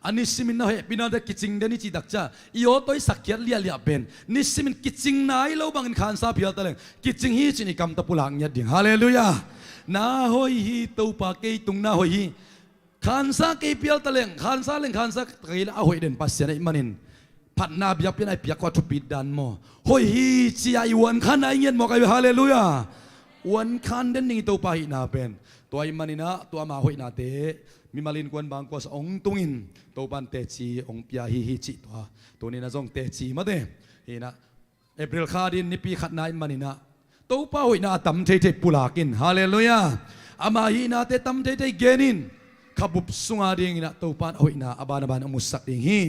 A nisimin na hehpihna te kicing den hi cih takciang i aw tawh i sakkhiat liahliah pen nisimin kicing nai lo bangin khansa phial taleng kicing hi cin i kam tawh pulak ngiat ding. Halleluiah. Na hoih hi Topa, kei tung na hoih hi. Khansa kei pial taleng, khansa leng khansa kei la a hoih den Pasian ahih manin phatna biakpiakna i piak khua thupit dan maw? Hoih hi cia i uankhan a i ngiat mawk ahi ve. Halleluiah. Uankhan den ding i Topa hihna pen tua ahih maninah tua ama hoihnate mimal innkuan bangkuasa hong tungin Topan teci hong pia hi hi cih tua tuninah zong teci mate. Hinah April kha din nipi khatna in maninah Topa hoihna a tam theithei pulak in. Halleluiah. Ama hihnate tam theithei gen in khabup sunga dinginah Topan a hoihna a ban a ban a musak ding hi.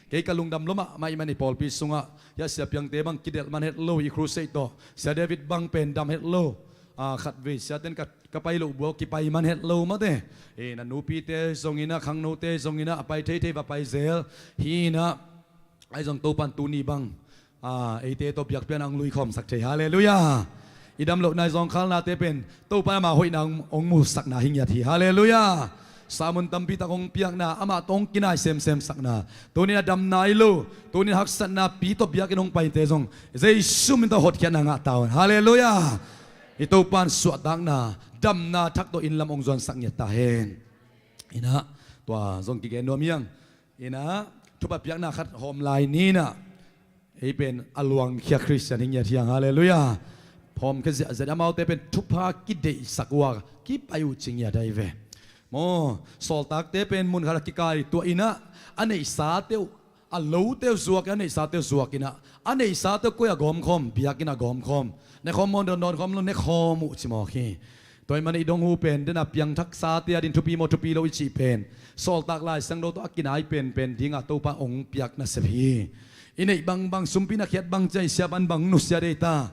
Kei ka lungdam lua mahmah ih man i pawlpi sungah hia Sia Piangte bang kidelh man het lo, i crusade tawh Sia David bang pen dam het lo. A, khatvei siaten ka, ka pai loh buak kipai man het lo mate. Inah nupite zonginah khangnote zonginah a pai theithei va pai zel. Hinah ahi zong Topan tuni bang a, eite tawh biakpiakna hong luikhawmsak thei. Halleluiah. I dam loh nai zawngkhalnate pen Topa in ama hoihna hong, hong musakna hi ngiat hi. Halleluiah. Samun tampi tak hong piakna, amah tawh hong kinai semsemsakna, tunin a dam nai lo, tunin haksatna pi tawh biakinn hong paite zong Jesu min tawh hotkhiatna ngah ta un. Halleluiah. I Topan suahtakna, damna thak tawh inn lam hong zuansak ngiat ta hen. Inah tua zong kigen nuam hiang. Inah thupha piakna khat hawm lai ninah ei pen a luangkhia Khristian hi ngiat hiang. Halleluiah. Phawmkhia ziahziah amaute pen thupha kideihsak uh a kipai uh ci ngiat ahi ve. Maw, sawltakte pen mun khat a kikaituah inah a neihsate uh, a lote uh zuak, a neihsate uh zuak inah a neihsate uh koi a gawmkhawm, biakinn a gawmkhawm, nekhawm maw, dawndawn khawm lo, nekhawm uh ci mawk hi. Tua ih man i dong uh pen dena piangthaksate a din thupi maw thupi lo i cih pen sawltak Lai Siangtho tawh a kinai penpen dinga Topa hong piak nasep hi. I neih bangbang sumpi na khiat bang cia i siapan bang nusia dei ta.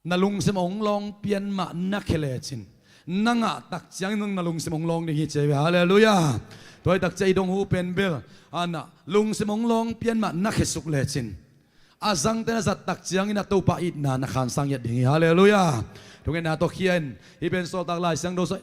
Na lungsim hong lawng pian mah na khia lecin na ngah tak ciangin zong na lungsim hong lawng ding hi ci ahi ve. Halleluiah. Tua hi tak cia i dong uh pen bel a na lungsim hong lawng pian mah na khiasuk lecin a zangte na zat tak ciangin a Topa itna na khansang ngiat ding hi. Halleluiah. Thungetna tawh khia in hih pen sawltak Lai Siangtho sawh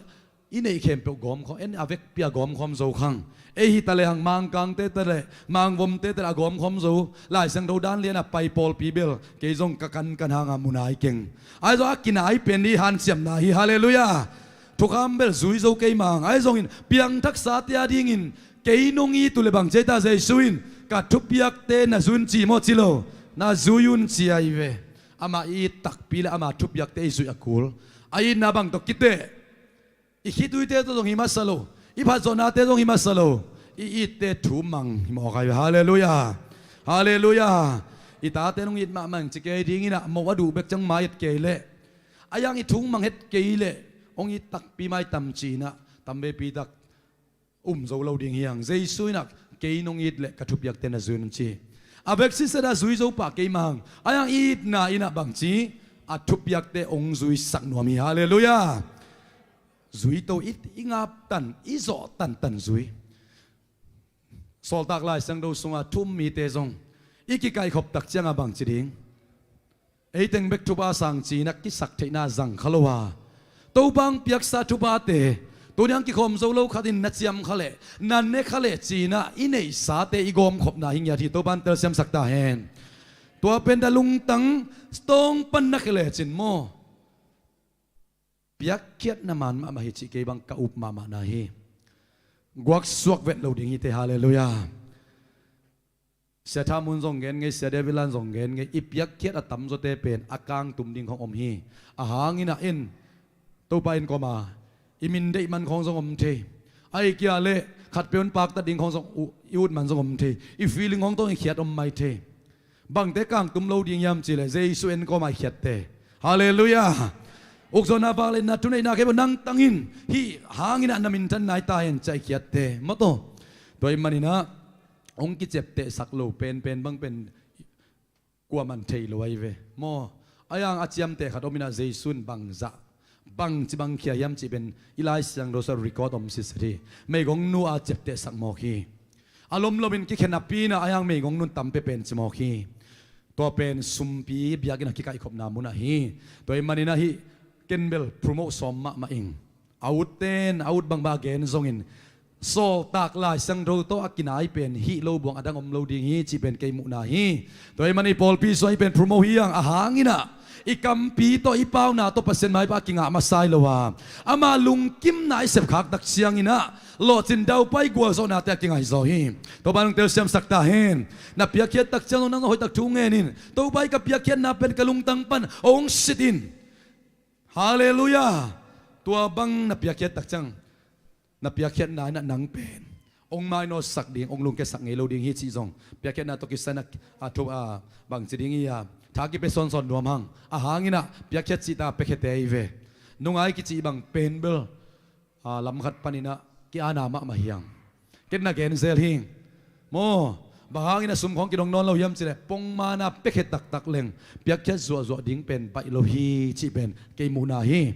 i neih khempeuh gawmkhawm, en a vekpi a gawmkhawm zo khang. Ei hi ta lehang Mangkangte ta leh Mangvomte ta leh a gawmkhawm zo, Lai Siangtho dan lian a pai pawlpi bel kei zong ka kankan hanga mu nai keng. Ahi zong a kinai pen hi hanciamna hi. Halleluiah. Thukham bel zui zo kei mang. Ahi zongin piangthaksate a dingin kei nong it uh le bang ci ahi ta, Jesu in ka thupiakte na zui un ci maw ci lo, na zui un ci ahi ve. Amah i it takpi le ama thupiakte i zuih a kul. A itna bang tawh kiteh? I khituite tawh zong hi masa lo, i phatzawhnate zong hi masa lo, i itte thu mang hi mawk ahi ve. Halleluiah. Halleluiah. I tate nong it mahmah ing ci kei ding inah, moh a duh bek ciang mai et kei leh, a iang i thu mang het kei leh, hong it takpi mai tam ci inah, tam veipi tak um zo lo ding hi hang. Jesu inah, kei nong it leh ka thupiakte na zui un ci. A veksin seta zui zo pah kei mah hang. A iang i itna inah bangci, a thupiakte hong zuisak nuam hi. Halleluiah. Zui to i, i ngap tan, i zawh tantan zui. Sawltak Lai Siangtho sunga thu um mite zong i kikaihkhop tak cianga bangci ding? Ei teng bek thupha sang ci-in a kisak theihna zang kha lo a, Topa hong piaksa thuphate tuni hong kikhawm zo lo khatin na ciam kha leh, na ne kha leh ci-in ah i neihsate i gawmkhopna hi ngiat hi. Topa in telsiamsak ta hen. Tua pen da lungtang tawng pan na khia lecin maw, piakkhiatna man mahmah hi cih kei bang ka up mahmahna hi. Guaksuak vet lo ding hi te. Halleluiah. Sia Tha Mun zong gen ngei, Sia David Lan zong gen ngei, i piakkhiat a tamzawte pen a kangtum ding khong om hi. A hang inah en, Topa en kawma i min deih man khong zong om thei. Ahih kei leh khatpeuh in paktat ding khong zong u-, i ut man zong om thei. I feeling khong tawh i khiat om mai thei. Bangte kangtum lo ding hiam cih leh Jesu en kawma i khiatte. Halleluiah. Ukzawhna, vangliatna, thuneihna khempeuh nang tangin hih hang inah na minthan nai ta hen ci-a i khiatte. Mawtaw. Tua ahih man inah hong kiciaptehsak lo penpen bang pen kuaman thei lo ahi ve. Maw, a iang a ciamteh khat om inah Jesu in bangzah, bangci bang khia hiam cih pen i Lai Siangtho sungah record om sitset hi. Meigongnu a ciaptehsak mawk hi. A lomlom in kikhia napi inah a iang meigongnu in tam pia pen ci mawk hi. Tua pen sumpi biakinn a kikaihkhopna munah hi. Tua ahih man inah hih ken bel promote sawm mahmah ing. A utten a ut bangbang a gen zongin, Sawltak Lai Siangtho tawh a kinai pen hih lo buang a dang om lo ding hi cih pen kei muhna hi. Tua ahih man i pawlpi sungah hih pen promote hi hang. A hang inah i kampi tawh, i pauna tawh Pasian maipha a kingah masa hi lo a, ama lungkimna i sepkhak tak ciang inah lawhcin daupai gualzawhnate a kingaihzaw hi. Topa in hong telsiamsak ta hen. Na piakkhiat tak ciang zong nang zong hoihtak thu ngen in, Topa, hih ka piakkhiatna pen ka lungtang pan hong sit in. Halleluiah. Tua bang na piakkhiat tak ciang, na piakkhiatna inah nang pen hong mainawtsak ding, hong lungkiasak ngei lo ding hi cih zong piakkhiatna tawh kisai inah a thu, a, bangci ding hi a, tha kipia sawnsawn nuam hang. A hang inah piakkhiat cihtak a piakhiate ahi ve. Nungai kici bang pen bel, a, lam khat pan inah ki-ana mahmah hi hang. Ken na gen zel hi. Maw, bang hang inah sum khong kidong nawn lo hiam cih leh, pongman a piakkhiat taktak leng piakkhiat zuahzuah ding pen baih lo hi cih pen kei muhna hi.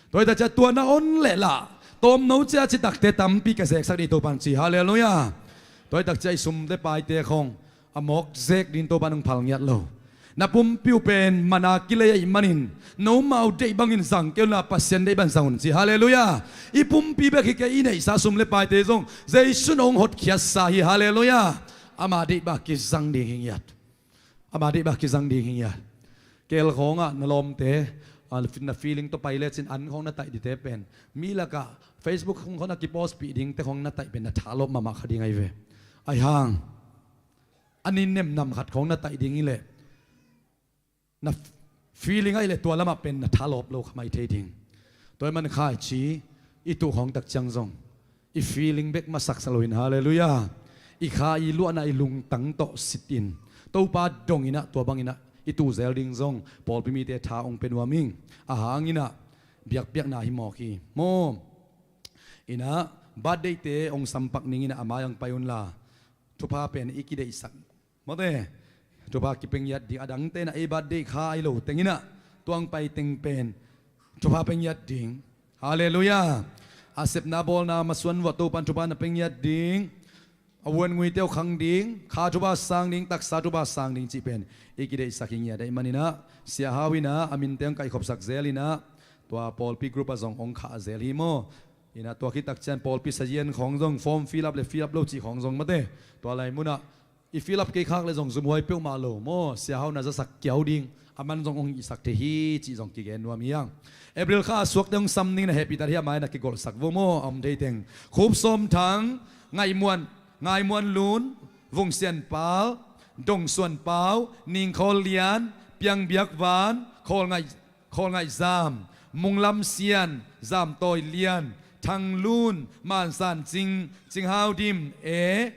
Tua hi tak ciang tua na on leh lah tawmno cia citakte tampi ka zeksak ding hi, Topa in ci. Halleluiah. Tua hi tak ciang i sum le paite khong a mawk zek ding Topa in hong phal ngiat lo. Na pumpi uh pen mana kilei ahih manin, nomau deih bangin zang kei unla, Pasian deih bangin zang un ci. Halleluiah. I pumpi bek hi kei, i neihsa sum le paite zong Jesu in hong hotkhiatsa hi. Halleluiah. Ama deih bang kizang ding hi ngiat. Ama deih bang kizang ding hi ngiat. Kel khawngah na lawmte, a, na feeling tawh pai lecin an khawng na taih dingte pen, mi lakah Facebook khawng khawng na kipostpih dingte khawng na taih pen na thalawp mahmah kha ding ahi ve. Ahi hang, a ni nemnam khat khawng na taih ding hi leh, na feeling ahih leh tua lamah pen na thalawp lo kha mai thei ding. Tua ahih man khaici i tuh khawng tak ciang zong i feeling bek masaksa loin, halleluiah, i kha i luahna i lungtang tawh sit in, Topa dong inah tua bang inah i tuh zel ding zong pawlpi mite tha hong pia nuam ing. A hang inah biakpiakna hi mawk hi. Maw, inah birthday-te hong sampak ning inah a mai hong pai unla, thupha pen i kideihsak. Mawte, thupha kipia ngiat ding, a dangte inah ei birthday kha ahi lo teng inah, tua hong pai teng pen thupha pia ngiat ding. Halleluiah. A sepna bawlna masuan vuah Topa in thupha na pia ngiat ding. A vuanguite uh khang ding, kha thupha sang ding, taksa thupha sang ding cih pen i kideihsak hi ngiat ahih man inah, Sia Hau inah a minte hong kaihkhopsak zel inah, tua pawlpi group ah zong hong khah zel hi maw. Inah tua khit tak ciang pawlpi sazian khawng zong form fill up le fill up lo cih khawng zong, mawte, tua lai munah i fill up kei khak leh zong zumhuai peuhmah lo maw, Sia Hau na zasak kiau ding, a man zong hong hihsak thei hi cih zong kigen nuam hi hang. April kha a suakte hong sam ning inah hehpihtak hi, a mai na kigolhsak vo maw, a om thei teng. Khup Sawm Thang, Ngaih Muan, Ngai Muan Lun, Vung Sian Pau, Dong Suan Pau, Ning Khawl Lian, Piang Biak Van, Khawl Ngaih, Khawl Ngaih Zam, Mung Lam Sian, Zam Tawi Lian, Thang Lun, Man San Cing, Cing Hau Dim, E,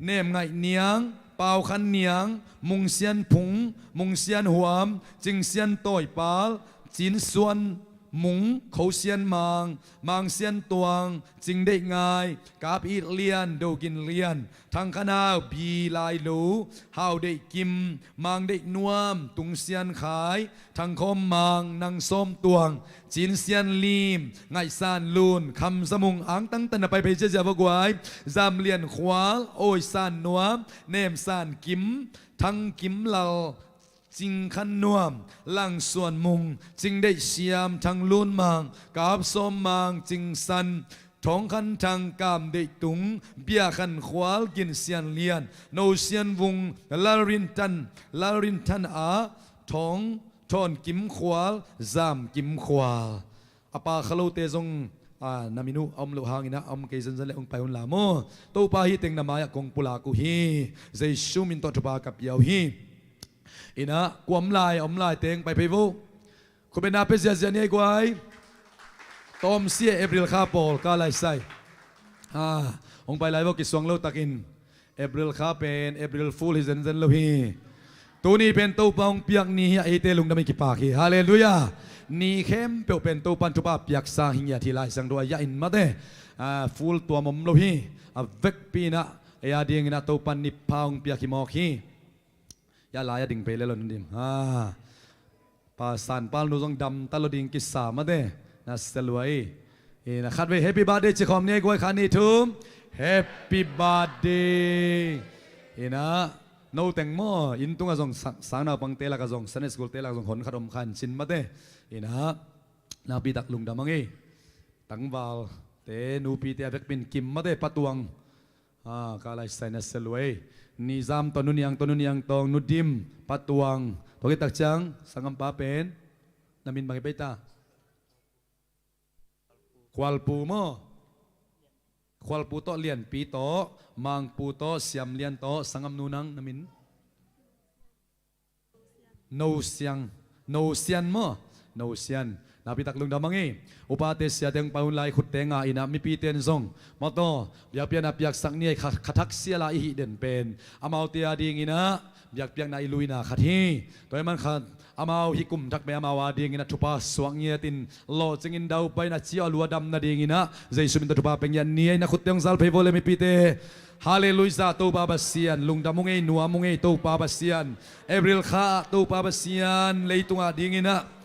Nem Ngaih Niang, Pau Khan Niang, Mung Sian Phung, Mung Sian Huam, Cing Sian Tawi Pal, Cin Suan Mung, Kho Sian Mang, Mang Sian Tuang, Cing Deih Ngai, Kap It Lian, Do Gin Lian, Thang Khan Hau, Bi Lai Lo, Hau Deih Kim, Mang Deih Nuam, Tung Sian Khai, Thang Khawm Mang, Nang Sawm Tuang, Cin Sian Lim, Ngaih San Lun, Kham Za Mung, angtang tan na pai phei ziazia va guai, Zam Lian Khual, Awi San Nuam, Nem San Kim, Thang Kim Lal, Cing Khan Nuam, Lang Suan Mung, Cing Deih Siam, Thang Lun Mang, Kap Sawm Mang, Cing San, Thawng Khan Thang, Kam Deih Tung, Bia Khan Khual, Gin Sian Lian, No Sian Vung, Lal Rin Tan, Lal Rin Tan A, Thawng, Thawn Kim Khual, Zam Kim Khual. A pa kha lote zong, a, na min uh a om loh hangin ah, a om kei zenzen le hong pai un la maw. Topa hih teng na mai-ah kong pulak uh hi. Jesu min tawh thupha ka pia uh hi. Inah, kua om lai, a om lai teng pai phei vo. Khutbetna pia ziazia ni ei guai. Tawm sia April kha pawl ka laisai. Ah, hong pai lai vo kisuang lo takin. April kha pen, April Fool hi zenzen lo hi. Tuni pen Topa hong piak ni hi a, eite lungdam i kipak hi. Halleluiah. Ni khempeuh pen Topa in thupha piaksa hi ngiat hi Lai Siangtho a, ya in mate. Ah, Fool tuam om lo hi. A vekpi inah, ei a ding inah Topa in ni pha hong piak hi mawk hi. Ya lai a ding pei le lo na dim. Ah. Pa San Pal nu zong dam ta lo ding kisa mate, na sia lua ei. Inah khatvei happy birthday ci khawm ni ei guai, khat nih thum. Happy birthday. Inah, no teng maw, inn tungah zong sang, sang naupangte lakah zong, Sunday school te lakah zong hon khat om kha in cin mate. Inah, nakpi tak lungdam hang ei. Tangvalte, nupite a vekpi in kim mate, Pa Tuang. Ah, ka laisai na sia lua ei. Ni Zam tawh, Nu Niang tawh, Nu Niang Tawng, Nu Dim, Pa Tuang. Tua khit tak ciang, sanggampa pen. Na min bang hi pei ta? Khualpu maw? Khualpu tawh, Lianpi tawh, Mangpu tawh, Siam Lian tawh, sanggamnu nang na min? No Siang, No Sian maw? No Sian. Nakpi tak lungdam hang ei. Upate siate hong pai hun lai khutte nga inah mipite in zong. Mawtaw, biakpiakna piaksak ni ei kha, kha thak sia la i hih den pen. Amaute a ding inah, biakpiakna i luina khat hi. Tua ahih man khat, amau hih kum thak pen amau a ding inah thupha suak ngiatin, lawhcingin daupai in a ciah a lu a dam nading inah, Jesu min tawh thupha pia ngiat ni ei, na khutte hong zal phei vo le mipite. Halleluiah, Topa Pasian, lungdam ung ei, nuam ung ei, Topa Pasian. April kha ah Topa Pasian, leitungah ding inah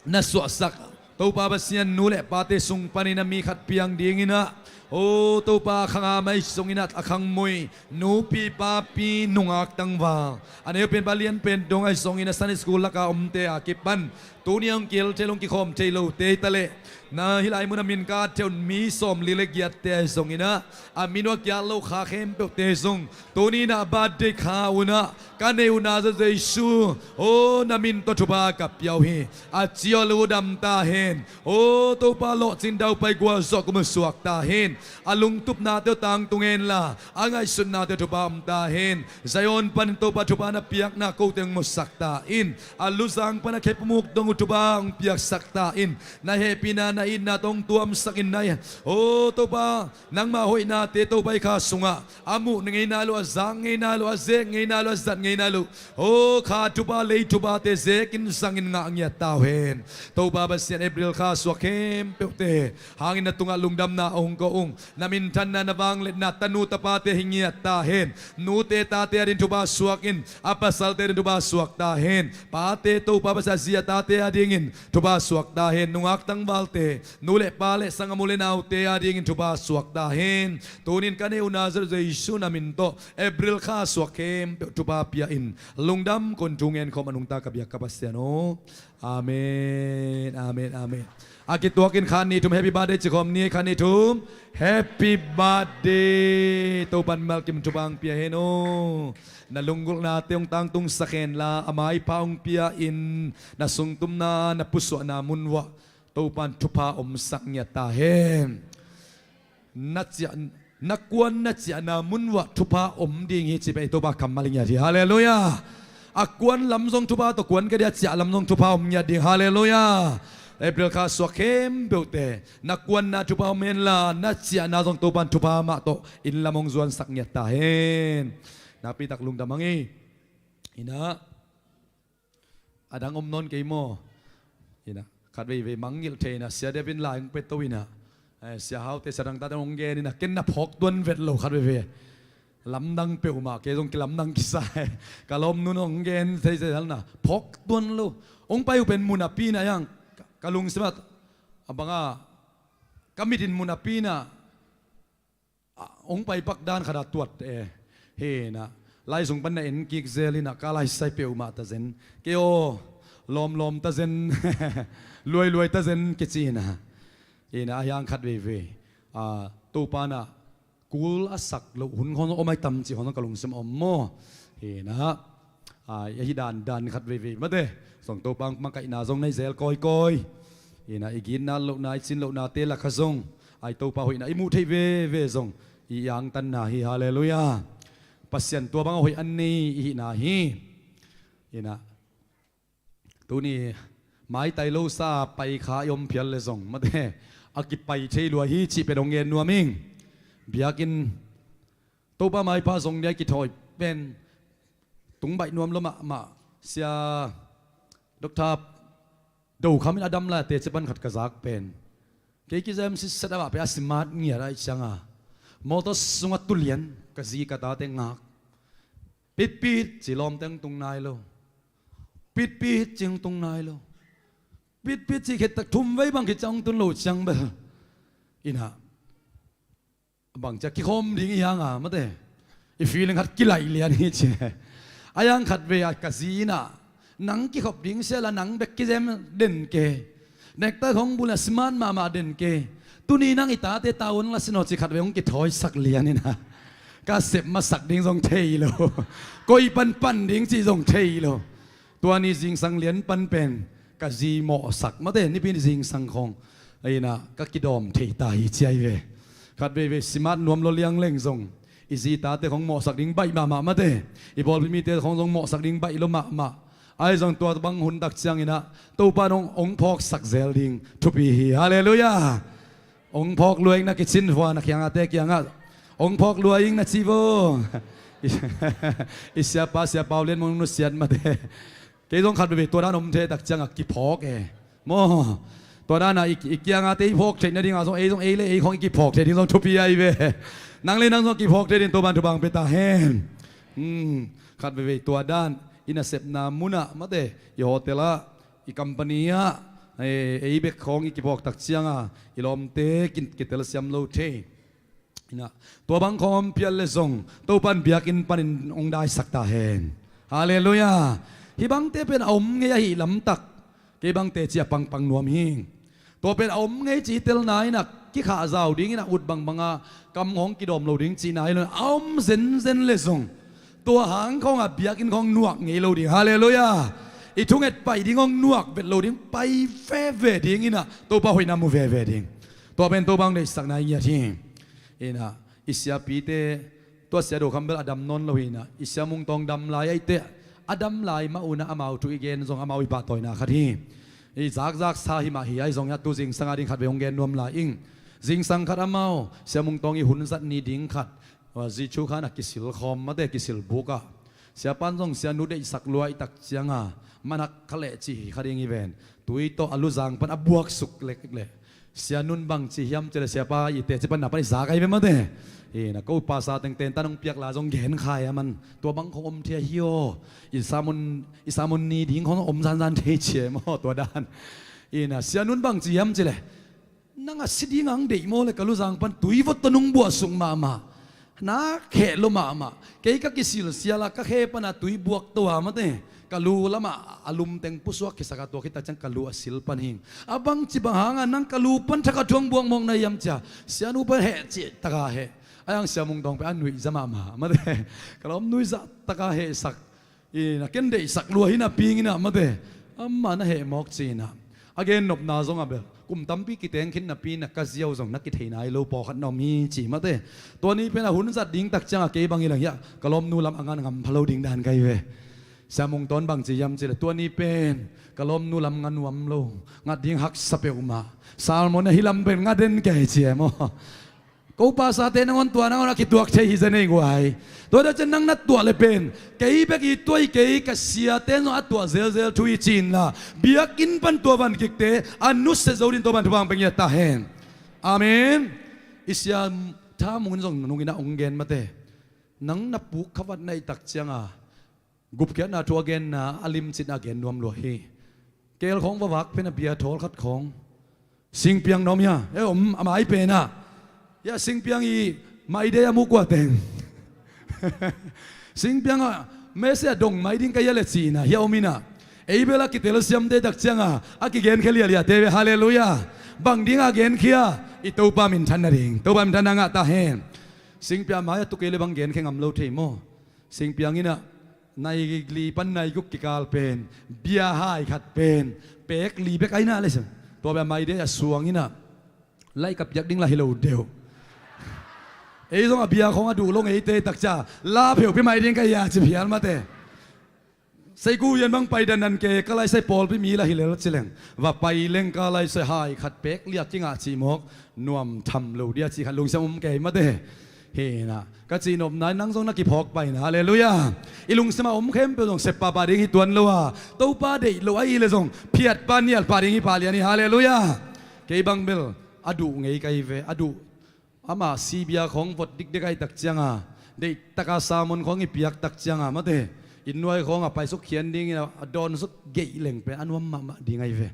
na suahsak Topa Pasian, nu le pate sung panin a mi khat piang ding inah, o Topa, khang a mai zong inah, a khangmui nupi papi nungak tangval, a neu pen, pa lian pen dong ahi zong inah, Sunday school lakah omte a kipan tuni hong kihel thei lo, hong kikhawm thei lote hi ta leh, na hih lai munah min ka at theih un, mi sawmli le giatte ahi zong inah, a min uh a kiat lo kha khempeuhte zong tuni inah birthday kha un ah, ka neih uh Nazareth Jesu, o na min tawh thupha ka pia uh hi. A ciah a lu dam ta hen. O Topa, lawhcingin daupai, gualzawh kum uh suak ta hen. A lungtupnate uh tangtung hen la, a ngaihsutnate uh thupha om ta hen. Zion panin Topa thupha na piakna kote hong musak ta in. A luzang pan a khepmuk dong uh thupha hong piaksak ta in. Na hehpihna, na itna tawh hong tuamsak in na. O Topa, nangmah hoihnate Topa, hih kha sungah a muh ngei nai loh, a zak ngei nai loh, a zek ngei nai loh, a zat ngei nai loh, o kha thupha, lei thuphate zekin zangin ngah ngiat ta uh hen. Topa Pasian, April kha suak khempeuhte hangin na tungah lungdamna hong ko ung. Na minthanna, na vangliatna, tanu tapate hi ngiat ta hen. Nute tate a dingin thupha suak in, a pasalte a dingin thupha suak ta hen. Pate, Topa Pasian, a zi a tate a dingin thupha suak ta hen. Nungak tangvalte, nu le pa le sanggam u le naute a dingin thupha suak ta hen. Tunin ka neih uh Nazareth Jesu na min tawh April kha suak khempeuh thupha pia in, lungdam ko in, thu ngen khawm a nungta ka biak ka Pasian aw. Amen, amen, amen. A kituakin khat nih thum happy birthday ci khawm ni, khat nih thum. Happy birthday. Topan mimal kim thupha hong pia hen aw. Na lunggulhnate hong tangtungsak hen la, a maipha hong pia in, na sungtumna, na pusuahna mun uah Topan thupha omsak ngiat ta hen. Na ciah, na kuan na ciahna mun uah thupha om ding hi ci pen i Topa kammal hi ngiat hi. Halleluiah. A kuan lam zong thupha tawh kuan kei ding a, ciah lam zong thupha om ngiat ding. Halleluiah. April kha suak khempeuhte na kuanna thupha om henla, na ciahna zong Topan thupha mah tawh inn lam hong zuansak ngiat ta hen. Nakpi tak lungdam hang hi. Inah, a dang om nawn kei maw? Inah, khat veivei mangngilh thei inah, Sia Dep in lai hong pia to inah, eh, Sia Haute, Sia Dangtate hong gen inah, ken na phawk tuan vet lo khat veivei. Lamdang peuhmah, kei zong kilamdang kisa e. Ka lawmnu in hong gen thei se halna phawk tuan lo. Hong pai uh pen mun a pi inah, a yang ka, ka lungsim ah, a bang a, ka mit in mun a pi inah, a, hong pai pak dan khat a tuat e. Hi inah, lai sung pan na en kik zel inah, ka lai sai peuhmah ta zen. Kei aw, lawmlawm ta zen. Luailuai ta zen kici inah. Hi inah, a hiang khat veivei, a, Topa inah kul a sak loh hun khong zong om ai tam cih khong zong ka lungsim a om maw? Hi inah, a, ahi dandan khat veivei mate, zong Topa makaihna zong na hi zel kawikawi. Hi inah, i gitna lohna, i cin lohnate lak ah zong, ai, Topa hoihna i muh theih veve zong i angtanna hi. Halleluiah. Pasian tua bang a hoih an nei i hihna hi. Hi inah, tuni maitai lo sa a pai kha i om phial le zong mate, a kipai thei lua hi cih pen hong gen nuam ing. Biakinn, Topa maipha zong dia i kithawi pen tung baih nuam lua mahmah. Sia Doctor Do Kham in a dam lai a teci pan khat ka zak pen, kei kizem sitset a, a pen a smart ngiat ahih ciang a, motor sungah tu lian, ka zi ka tate ngak. Pitpit ci lawmte hong tung nai lo. Pitpit ci hong tung nai lo. Pitpit ci khit tak thum vei bang khit ciang hong tun lo ciang bel, inah, bang ci a, kikhawm ding i hang a mate, i feeling khat kilaih lian hi ci. A yang khat vei a ka zi inah, nang kikhop ding sia la, nang bek kizem den kei. Nekta khong bul a smart mahmah den kei. Tuni nang i tate tavuan la sin aw ci khat vei hong kithawisak lian inah, ka sep masak ding zong thei lo. Koi pan pan ding cih zong thei lo. Tua ni zingsang lian pan pen ka zi mawhsak mate, nipi ni zingsang khong, a, inah, ka kidawm thei ta hi ci ai ve. Khat veivei smart nuam lua liangleng zong i zi tate khong mawhsak ding baih mahmah mate, i pawlpi mite khong zong mawhsak ding baih lua mahmah. Ai zong tua bang hun tak ciang inah Topa in hong, hong phawksak zel ding thupi hi. Halleluiah. Hong phawk lua ing, na kicin vua na khiangate kiangah. Hong phawk lua ing na ci vo. I, i siapa, Sia Pau Lian Mung nusiat mate. Kei zong khat veivei tua dan om thei tak ciang a kiphawk e. Maw? Tua dan a i, i kiangate i phawk theih nading a zong, ei zong ei le ei khong i kiphawk theih ding zong thupi ai ve. Nang le nang zong kiphawk theih ding Topan thupha hong pia ta hen. Hmm, khat veivei tua dan i nasepna mun ah mate, i hotel ah, i company ah, ei, ei bek khong i kiphawk tak ciang a, i lawmte kin, kitel siam lo thei. Inah, tua bang khong om phial le zong Topan biakinn panin hong daisak ta hen. Halleluiah. Hih bangte pen a om ngei ahih lamtak, kei bangte ci a pangpang nuam hi. Tua pen a om ngei cih i telna inah, kikhahzau ding inah, ut bangbang a kam hong kidawm lo ding cihna hi lo, a om zenzen le zong tua hang khong a biakinn khong nuak ngei lo ding. Halleluiah. I thunget pai ding hong nuak vet lo ding, pai veve ding inah, Topa hoihna mu veve ding. Tua pen Topa hong deihsakna i ngiat hi. Inah, i siapite, tua Sia Do Kham bel a dam nawn lo hi inah, i Sia Mung Tawng dam lai ahih teh, a dam lai mah un ah amau thu i gen zong amau i pahtawina khat hi. I zakzak sa hi mah hi, ahi zong inah tu zingsang a ding khat vei hong gen nuam lai ing. Zingsang khat amau Sia Mung Tawng i hun zat ni ding khat, a, Zi Chu Khan a kisil khawm mate, kisil buk ah, siapa in zong sianu deihsak lua ahih tak ciang a, manak kha leh cih hi kha ding hi ven. Tui tawh a luzang pan a buaksuk lek leh, sianu in bangci hiam cih leh, siapa i teci panna pan i zak ahi ve mate. Inah, ko pasa tengteng tan hong piak la zong gen kha e, aman tua bang khong om thei hi aw. I sermon, i sermon ni ding khong om zanzan thei ci e maw, tua dan. Inah, sianu in bangci hiam cih leh, nang a si ding ang deih maw le, ka luzang pan tui vot tawh nong buaksuk mahmah. Na kheh lo mahmah. Kei ka kisil sial a ka khe pan a tui buak to a mate, ka lu lam ah a lum teng pusuak khisak a, tua khit tak ciang ka lu a sil pan hi ing. A bangci bang hang a nang ka lu pan thak a thu hong buak mawk na hiam ci a, sianu pan heh cih tak a heh. Ahi zong Sia Mung Tawng pen a nuihza mahmah mate. Ka lawm nuihza tak a hehsak. Inah, ken deihsak lua hi napi ing inah mate, amah na heh mawk ci inah. A gennopna zong a bel kum tampi kiteng khin napi inah, ka ziau zong na kithei nai lo pawlkhat na om hi ci mate. Tua ni pen a hun zat ding tak ciang a kei bang hi leng hiah, ka lawmnu lam a ngan ngam pha lo ding dan ka hi ve. Siamung Tawn bang ci hiam cih leh, tua ni pen ka lawmnu lam nga nuam lo, ngat ding haksa peuhmah. Salmon a hi lam pen nga den kei ci e maw. Ko pasate nangawn tua nangawn a kituak thei hi zen ei guai. Tua dah ciang nang na tuah leh pen kei bek hi tuai kei, ka siate zong a tuah zelzel thu hi ci inla, biakinn pan tua van kikte a nusia zo ding Topa'n thupha pia ngiat ta hen. Amen. I sia Tha Mung in zong nungin a hong gen mate. Nang na puk khavat na hih tak cianga gupkhiatna thu a genna a limcitna a gen nuam lua hi. Keel khawng va vak pen a bia thawl khat khawng. Singpiang na om hia? E om, a mai pen ah. Hia Singpiang i mai dei a mu kua teng. Singpiang ah mese a dong mai ding ka hia le cihna hia om inah. Ei bel a kitelsiamte tak cianga a kigenkhia liahliahte ve. Halleluiah. Bang dinga genkhia? I Topa minthanna ding. Topa minthanna ngah ta hen. Singpiang mai a tu kei le bang genkhia ngam lo thei maw. Singpiang inah nai li pan nai guk kikal pen bia hai khat pen pek li bek a inah le sia. Tua bia mai dei a suang inah lai ka piak ding la hi lo deuh. Ei zong a bia khawng a duh lo ngeite tak cia la pheupi mai ding ka hia ci phial mate. Saigu yan bang pai dan nan ke ka laisai pawlpi mi la hi lel ci leng va pai leng ka laisai hai khat pek liak kingah cih mawk nuam tham lo dia cih khat lungsiam om kei mate. Hinah ka cihnopna in nang zong na kiphawk paina. Halleluiah. I lungsimah om khempeuh zong sep pahpah ding hi tuan lo a, Topa deih lo ahi le zong phiat pah nial pah ding hi pah lian hi. Halleluiah. Kei bang bel a duh ngei ka hi ve, a duh. Amah sibia khawng vot dikdek ahi tak cianga, deihtaka sermon khawng i piak tak cianga mate, i nuai khawng a paisuk khian dingin a dawn suk geih leng pen a nuam mahmah ding ahi ve.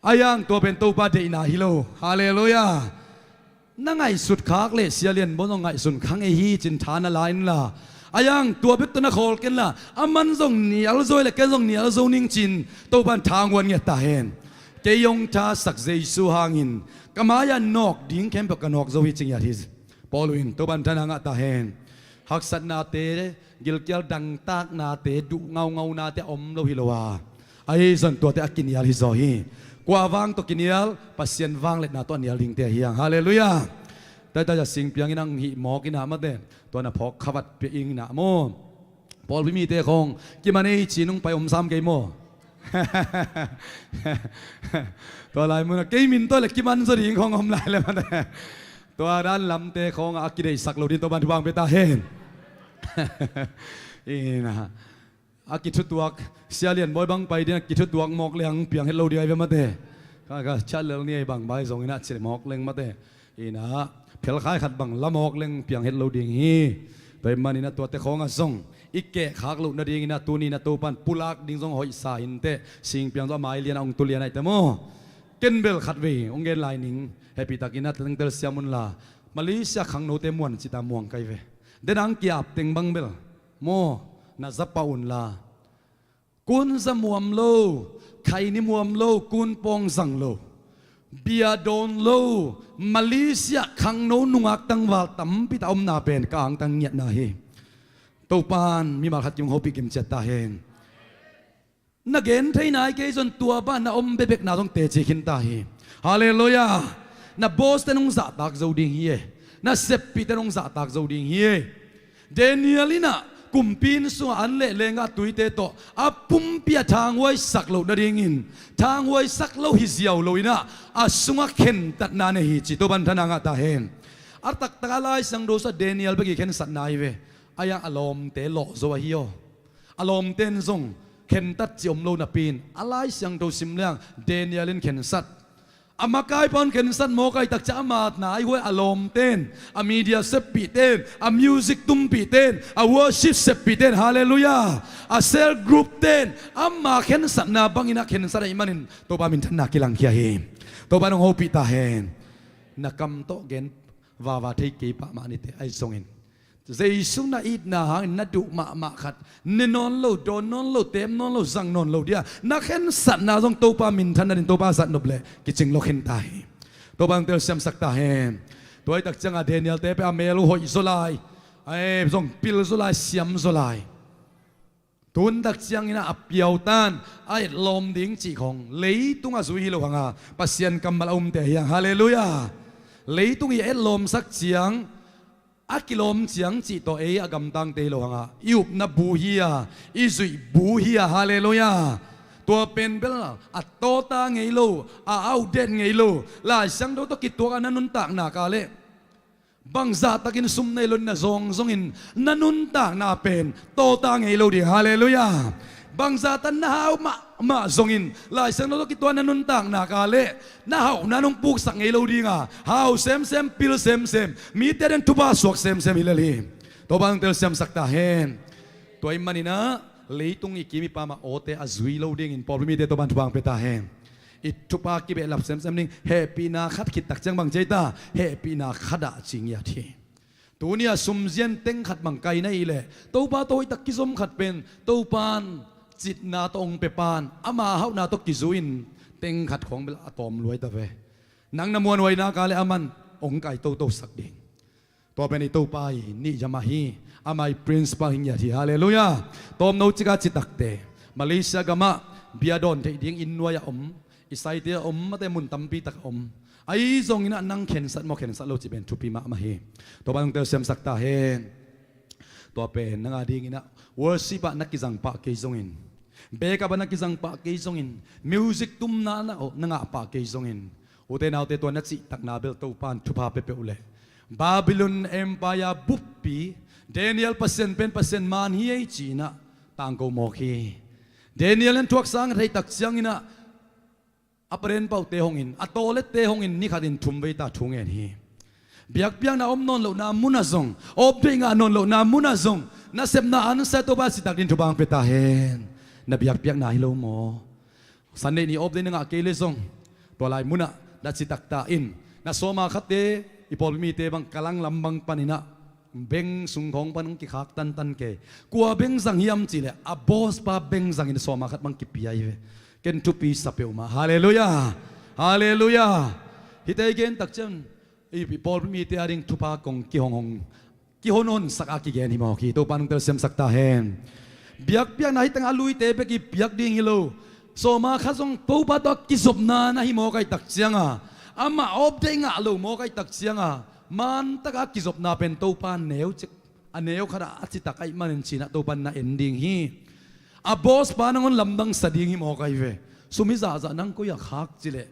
A yang tua pen Topa deihna hi lo. Halleluiah. Na ngaihsut khak le sia lian bawn zong ngaihsun kha ngei hi cin tha na la inla, a yang tua bek tawh na khawl kenla, a man zong nial zo hi le ken zong nial zo ning cin Topan tha nguan ngiat ta hen. Kei hong thasak Jesu hangin ka mai-ah nawk ding khempeuh ka nawk zo hi ci ngiat hi. Paul in Topan tha na ngah ta hen. Haksatnate, gilkial dangtaknate, duh ngaungaunate a om lo hi lo a, ahi zong tuate a kinial hi zaw hi. Kua vang tawh kinial? Pasian vangliatna tawh a nial dingte ahi hang. Halleluiah. Taitaia Singpiang in ang hih mawk inah mate, tua na phawk khavat pia ing inah maw. Pawlpi mite khawng kiman ei ci nung pai om sam kei maw. Tua lai munah kei min tawh le kiman zaw ding khawng om lai le mate. Tua dan lamte khawngah a kideihsak lo ding Topan thupha pia ta hen. Inah a kithutuak, Sia Lian Bawi bang pai ding a kithutuak mawk leng piang het lo ding ahi ve mate. Ka, ka chiat lel ni ahi bang bai zong inah ci le mawk leng mate. Inah phelkhai khat bang la mawk leng piang het lo ding hi. Tua ahih manin a tuate khawngah zong i kehkhak loh nadingin a tuni inah Topan pulak ding zong hoihsa inteh. Singpiang zong a mai lian a ong tu lian ahih teh maw. Ken bel khatvei ong gen lai ning. Hehpihtakin a tengtel siam unla, Malaysia khangnote muan cita muang kai ve. Denang kiap teng bang bel maw, na za pah unla, kun za muam lo, khaini muam lo, kun pawng zang lo, bia dawn lo, Malaysia khangno nungak tangval tampi tak omna pen ka angtang ngiatna hi. Topan mimal khat kiung hopih kimciat ta hen. Na gen thei nai kei zong tua bang na om bekbekna zong teci khin ta hi. Halleluiah. Na bawste nong zahtak zo ding hi e. Na seppihte nong zahtak zo ding hi e. Daniel inah kumpi inn sungah an lehlengah tuite tawh a pumpi a thanghuaisak loh nadingin, thanghuaisak lo hi ziau lo inah a sungah khentatna nei hi ci Topan tha na ngah ta hen. A taktak a Lai Siangtho sungah Daniel bek i khensatna hi ve. A yang a lawmte lawh zo ahi aw. A lawmte in zong khentat ci om lo napi in a Lai Siangtho sim leng Daniel in khensat. A makaipa un khensat mawk ahi tak ciang a matna ahi huai a lawmte in, a media seppihte in, a music tumpihte in, a worship seppihte in, halleluiah, a cell group te in ama khensatna bangin a khensat ahih manin Topa minthanna kilangkhia hi. Topa nong hopih ta hen. Na kam tawh gen vava thei kei pahmah niteh ahi zongin Jesu na itna hangin na duh mahmah khat, ne nawn lo, dawn nawn lo, tem nawn lo, zang nawn lo dia na khensatna zong Topa minthanna din Topa zat nop leh kicing lo khin ta hi. Topa nong telsiamsak ta hen. Tua hi tak cianga Daniel te peh a mel uh hoih zaw lai, a e zong pil zaw lai, siam zaw lai. Tun tak ciangin a piautan a etlawm ding cih khong leitung a zui hi lo hanga Pasian kammal a umte hi hang. Halleluiah. Leitung i etlawmsak ciang a kilawm ciang cih tawh ei a gamtangte hi lo hangah i upna bu hi a, i zuih bu hi a, halleluiah. Tua pen bel a tawta ngei lo, a outdate ngei lo, Lai Siangtho tawh kituak a na nuntakna ka leh bangzahtakin sum nei lo na zawngzongin na nuntakna pen tawta ngei lo ding, halleluiah. Bangzahtan na hau mahmah zongin Lai Siangtho tawh kituak na nuntakna ka leh na hauhna nong puksak ngei lo dinga, hau semsem, pil semsem, mite den thupha suak semsem hi lel hi. Topa nong telsiamsak ta hen. Tua ih maninah leitung i kim i pamah awte a zui lo dingin pawlpi mite Topa in thupha hong pia ta hen. I thupha kibehlap semsem ding. Hehpihna khat khittak ciang bang ci ei ta, hehpihna khatah ci ngiat hi. Tuni a sumzian teng khat bang kai na hih leh Topa tawh hoihtak kizom khat pen Topa in citna tawh hong pia pan ama hauhna tawh kizui-in teng khat khawng bel a tawm luai ta ve. Nang na muanhuaina ka leh aman hong kai totosak ding. Tua pen i Topa i nihzam ahi, ama i principle hi ngiat hi, halleluiah. Tawmno cika citakte Malaysia gamah bia dawn theih ding inn nuai-ah om, i saite a om, mate mun tampi tak a om. Ahi zonginah nang khensat maw khensat lo cih pen thupi mahmah hi. Topa nong telsiamsak ta hen. Tua pen nang a dinginah worship ah na kizang pah kei zongin, backup ah na kizang pah kei zongin, music tumna na, oh, na ngah pah kei zongin, ute naute tua na cihtakna bel Topa in thupha pia peuh leh Babylon Empire buppi Daniel Pasian pen Pasian man hi ei ci-inah tangko mawk hi. Daniel in thuaksang a theihtak cianginah a paden pauhte hongin, a tawlette hongin ni khatin thum vei ta thu ngen hi. Biakpiakna om nawn lohna munah zong, awpdeih ngah nawn lohna munah zong, nasepna ansa Topa citak ding thupha hong pia ta hen. Na biakpiakna hi lo maw? Sunday ni awpdeih na ngah kei leh zong tua lai munah na citak ta in. Na sawma khatte, i pawlpi mite bang Kalang lam bang paninah beng sung khawng pan hong kikhak tantan kei. Kua beng zang hiam cihleh a boss pa beng zangin sawma khat bang kipia hi ve. Ken thupi sa peuhmah. Halleluiah. Halleluiah. Hite i gen tak ciang i, i pawlpi mite a ding thupha kong kihonhon, kihonhonsak a kigen hi mawk hi. Topa nong telsiamsak ta hen. Biakpiakna hi tengah a luite bek i piak ding hi lo. Sawma khat zong Topa tawh a kizopna na hi mawk ahih tak cianga, amah awpdeih ngah lo mawk ahih tak cianga, man taka a kizopna pen Topa neu cik, a neu khatah a citak ahih manin cinah Topa in na en ding hi. A boss pa nangawn lamdang sa ding hi mawk ahi ve. Sum hi zahzah nang koi-ah khak cileh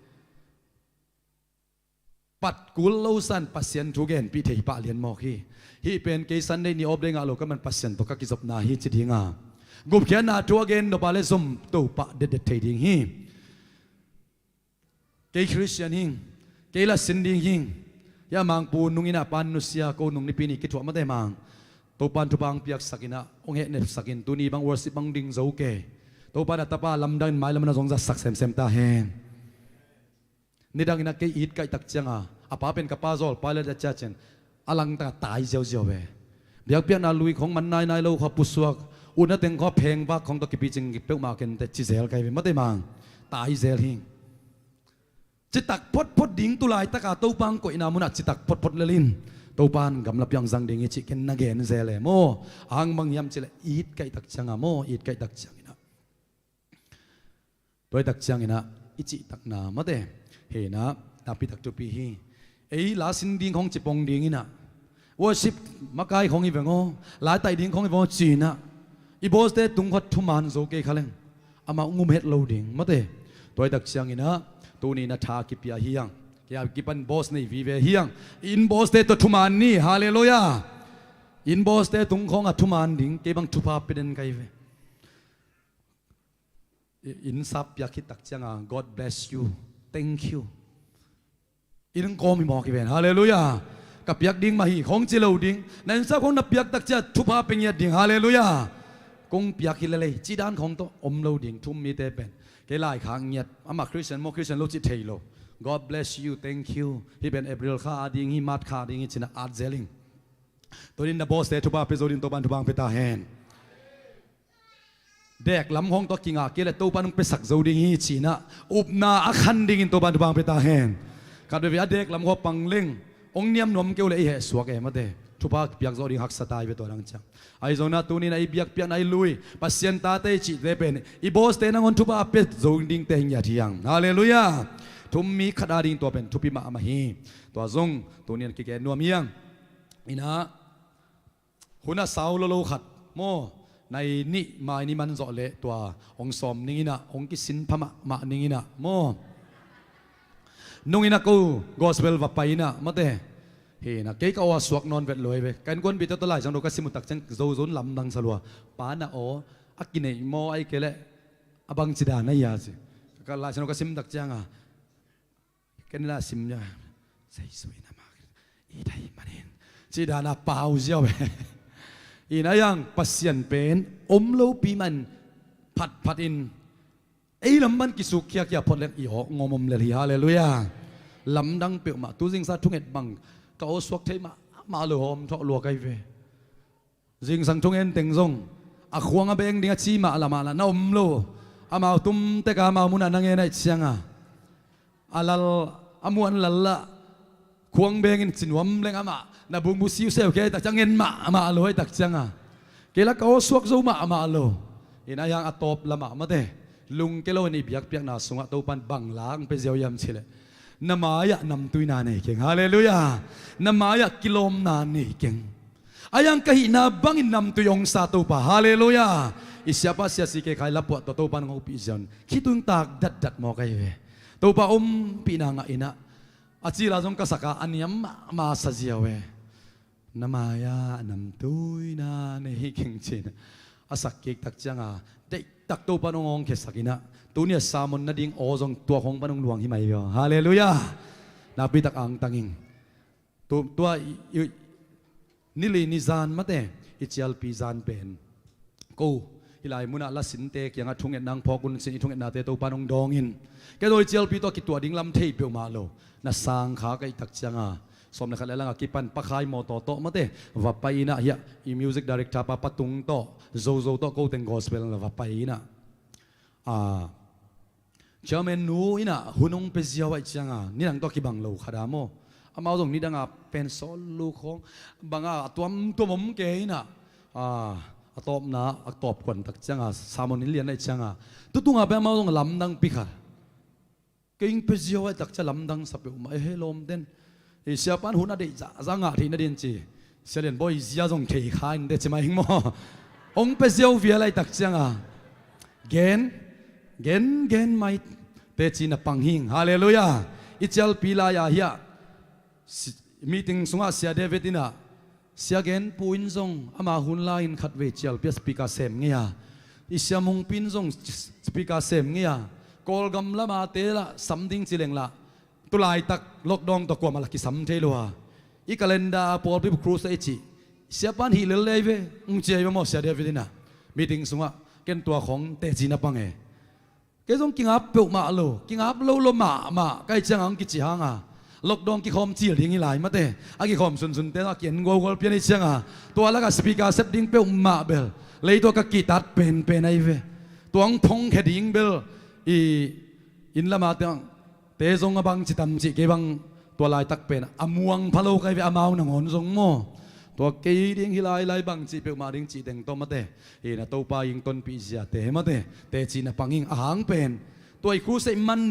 pat kul lo san Pasian thu genpih thei pah lian mawk hi. Hih pen kei Sunday ni awpdeih ngah lo ka man Pasian tawh ka kizopna hi ci dinga, gupkhiatna thu a gen nop a le zom to pah detdet thei ding hi. Kei Khristian hing, kei la sin ding hing. Hia mangpu nung inah pan nusia ko nung nipi ni kithuah mate mang. Topan thupha hong piaksak inah hong hehnepsak in tuni bang worship bang ding zo kei. Topan a tapa lamdang in mailam na zong zatsak semsem ta hen. Nidang inah kei it kaihtak cianga a pa pen ka pa zawl pilot a ciacin a langtang a tai ziauziau ve. Biakpiakna lui khong man nainai lo kho pusuak, utna teng kho phengvak khong tawh kipicing peuhmah kente ci zel kai ve mate mang. Tai zel hing. Citak photphot ding tu laitaka Topa hong koihna munah citak photphot lelin Topa in gamla piang zang ding hi cih ken na gen zel e maw? Ang bang hiam cileh it kaihtak cianga maw? It kaihtak cianginah, tuaitak cianginah i cihtakna mate hena napitak thupi hi. Ei la sin ding khong cipong dinginah worship makai khong i veng aw, laitaih ding khong i veng aw cinah i bawste tung khuat thuman zo kei kha leng amah ngum het lo ding mate. Tuaitak cianginah tuni na tha kipia hiang, kia kipan boss nei vive hiang. In bawste tawh thuman ni, halleluiah. In bawste tung khong a thuman ding kei bang thupha pia den kai ve. In sap piak khittak cianga God bless you, thank you. In kawm hi mawk hi ven, halleluiah. Ka piak ding mah hi khong ci lo ding. Na in sap khong na piaktak cia thupha pe ngiat ding, halleluiah. Kong piak hi lelei cidan khong tawh om lo ding. Thum mite pen kei laikhak ngiat, amah Khristian maw Khristian lo ci thei lo. God bless you, thank you. Hih pen April kha a ding hi, March kha a ding hi cinah at zel ing. Tunin na bawste thupha pe zo ding, Topan thupha hong pe ta hen. Dek lam khong tawh kingah kei le Topan hong pesak zo ding hi cinah upna a khan dingin Topan thupha hong pe ta hen. Khat veve a dek lam khong pang leng hong niam nuam keu le i heh suak e mate. Thupha piak zo ding haksa ta i ve tua dang ciang. Ahi zonah tuninah i biakpiakna i lui Pasian tate i cihte pen i bawste nangawn thupha a pe zo dingte hi ngiat hiang, halleluiah. Thum mi khat a ding tua pen thupi mahmah hi. Tua zong tunin kigen nuam hiang. Inah Hun a sau lolo khat maw, nai nih mai ni man zawh leh tua hong sawm ning inah, hong kisin pha mahmah ning inah maw. Nung inah ko gospel va pai inah mate. Hi inah kei ka aw a suak nawn vet lo ei ve. Ka innkuanpihte tawh Lai Siangtho ka sim uh tak ciang zozon lamdang sa lua. Pa na aw a kineih maw ai kei leh a bangci dan a hia ci. Ka Lai Siangtho ka sim tak cianga ken la sim nia. Sei sui na mak i dai manin ci dana pau ziau ve. Inah a yang Pasian pen om lopi man phatphat in ei lam man kisuk khiakhia phot leng i awk ngawm om lel hi. Halleluiah. Lamdang peuhmah tu zingsa thunget bang ka aw suak thei mahmah lo hawm thawh lua kai ve. Zingsang thungen teng zong a khuang a beng ding a ci mah lamah lah na om lo. Amau tumteka amau munah na ngen aih cianga a lal a muan lal lah khuang bengin cinuam leng amah na bungbu siuseu kei aih tak ciang ngen mahmah lo aih tak cianga kei lah ka aw suak zo mahmah lo. Inah a yang a tawp lamah mate lungke loin i biakpiakna sungah Topan bang la ang pe ziau hiam cileh na mai-ah namtuina nei keng. Halleluiah. Na mai-ah kilawmna nei keng. A yang ka hihna bangin namtui hong sa Topa. Halleluiah. I siapa siasi kei khai lapuah tawh Topan hong hopih ziau in khitui hong tak datdat mawk ahi ve. Topa ompihna ngah inah a cila zong ka saka a niam mahmah sa ziau e. Na mai-ah namtuina nei hi keng cin a sak kik tak cianga deihtak Topan hong awngkhiasak inah tuni a sermon nading aw zong tua khong pan hong luang hi mai ve aw. Halleluiah. Nakpitak angtang ing. Tua i nili ni zan mate i cialpi zan pen ko hi lai munah lasinte kiangah thungetna ang phawk un cin i thungetnate Topan hong dawngin kei zaw i cialpi tawh a kituah ding lam thei peuhmah lo. Na sang kha ka hih tak cianga sawm le khat le langa kipan pakhai mawtaw tawh mate va pai inah hiah i music director pa patung tawh zozo tawh ko teng gospel la va pai inah a chairman nu inah hun hong pe ziau aih cianga nidang tawh kibang lo khat a maw. Amau zong nidanga pen sawl lu khawng banga a tuamtuam om ke inah a tawpna a tawpkuan tak cianga sermon in lian aih cianga tutunga pen amau zong lamdang pi khat. Kei hong pe ziau aih tak cia lamdang sa peuhmah e he lawmten. Siapan hun a deih zahzah ngah theih nadin ci. Sia Lian Bawi zia zong thei kha in te ci mai hing maw. Hong pe ziau vial aih tak cianga gen gen gen mai teci na pang hing. Halleluiah. I cialpi lai-a hiah meeting sungah Sia David inah Sia Genpu in zong ama hun lai-in khatvei cialpi a speaker sem ngei a, i Sia Mungpi in zong speaker sem ngei a, Kawlgam lamate lah sam ding ci leng lah tulaitak lockdown tawh kuamah lah kisam thei lo a, i calendar a pawlpi bu cruise a i cih siapan hih lel lei ve. Ung ciai ve maw Sia David inah meeting sungah ken tua khong teci na pang e. Kei zong kingap peuhmah lo, kingap lo lo mahmah ka hih cianga hong kici hanga lockdown kikhawm cil ding hi lai mate. A kikhawm sunsunte a ki-en gualgual pian hih cianga tua lakah speaker sep ding peuhmah bel lei tua ka kitat penpen ahi ve. Tua hong phongkhia ding bel i inn lama te zong a bang citam cih kei bang tua laitak pen a muang pha lo ka hi ve amau nangawn zong maw. Tua kei ding hi lailai bang cih peuhmah ding cih teng tawh mate. Hi na Topa ing tonpih ziate mate teci na pang ing a hang pen tua i crusade man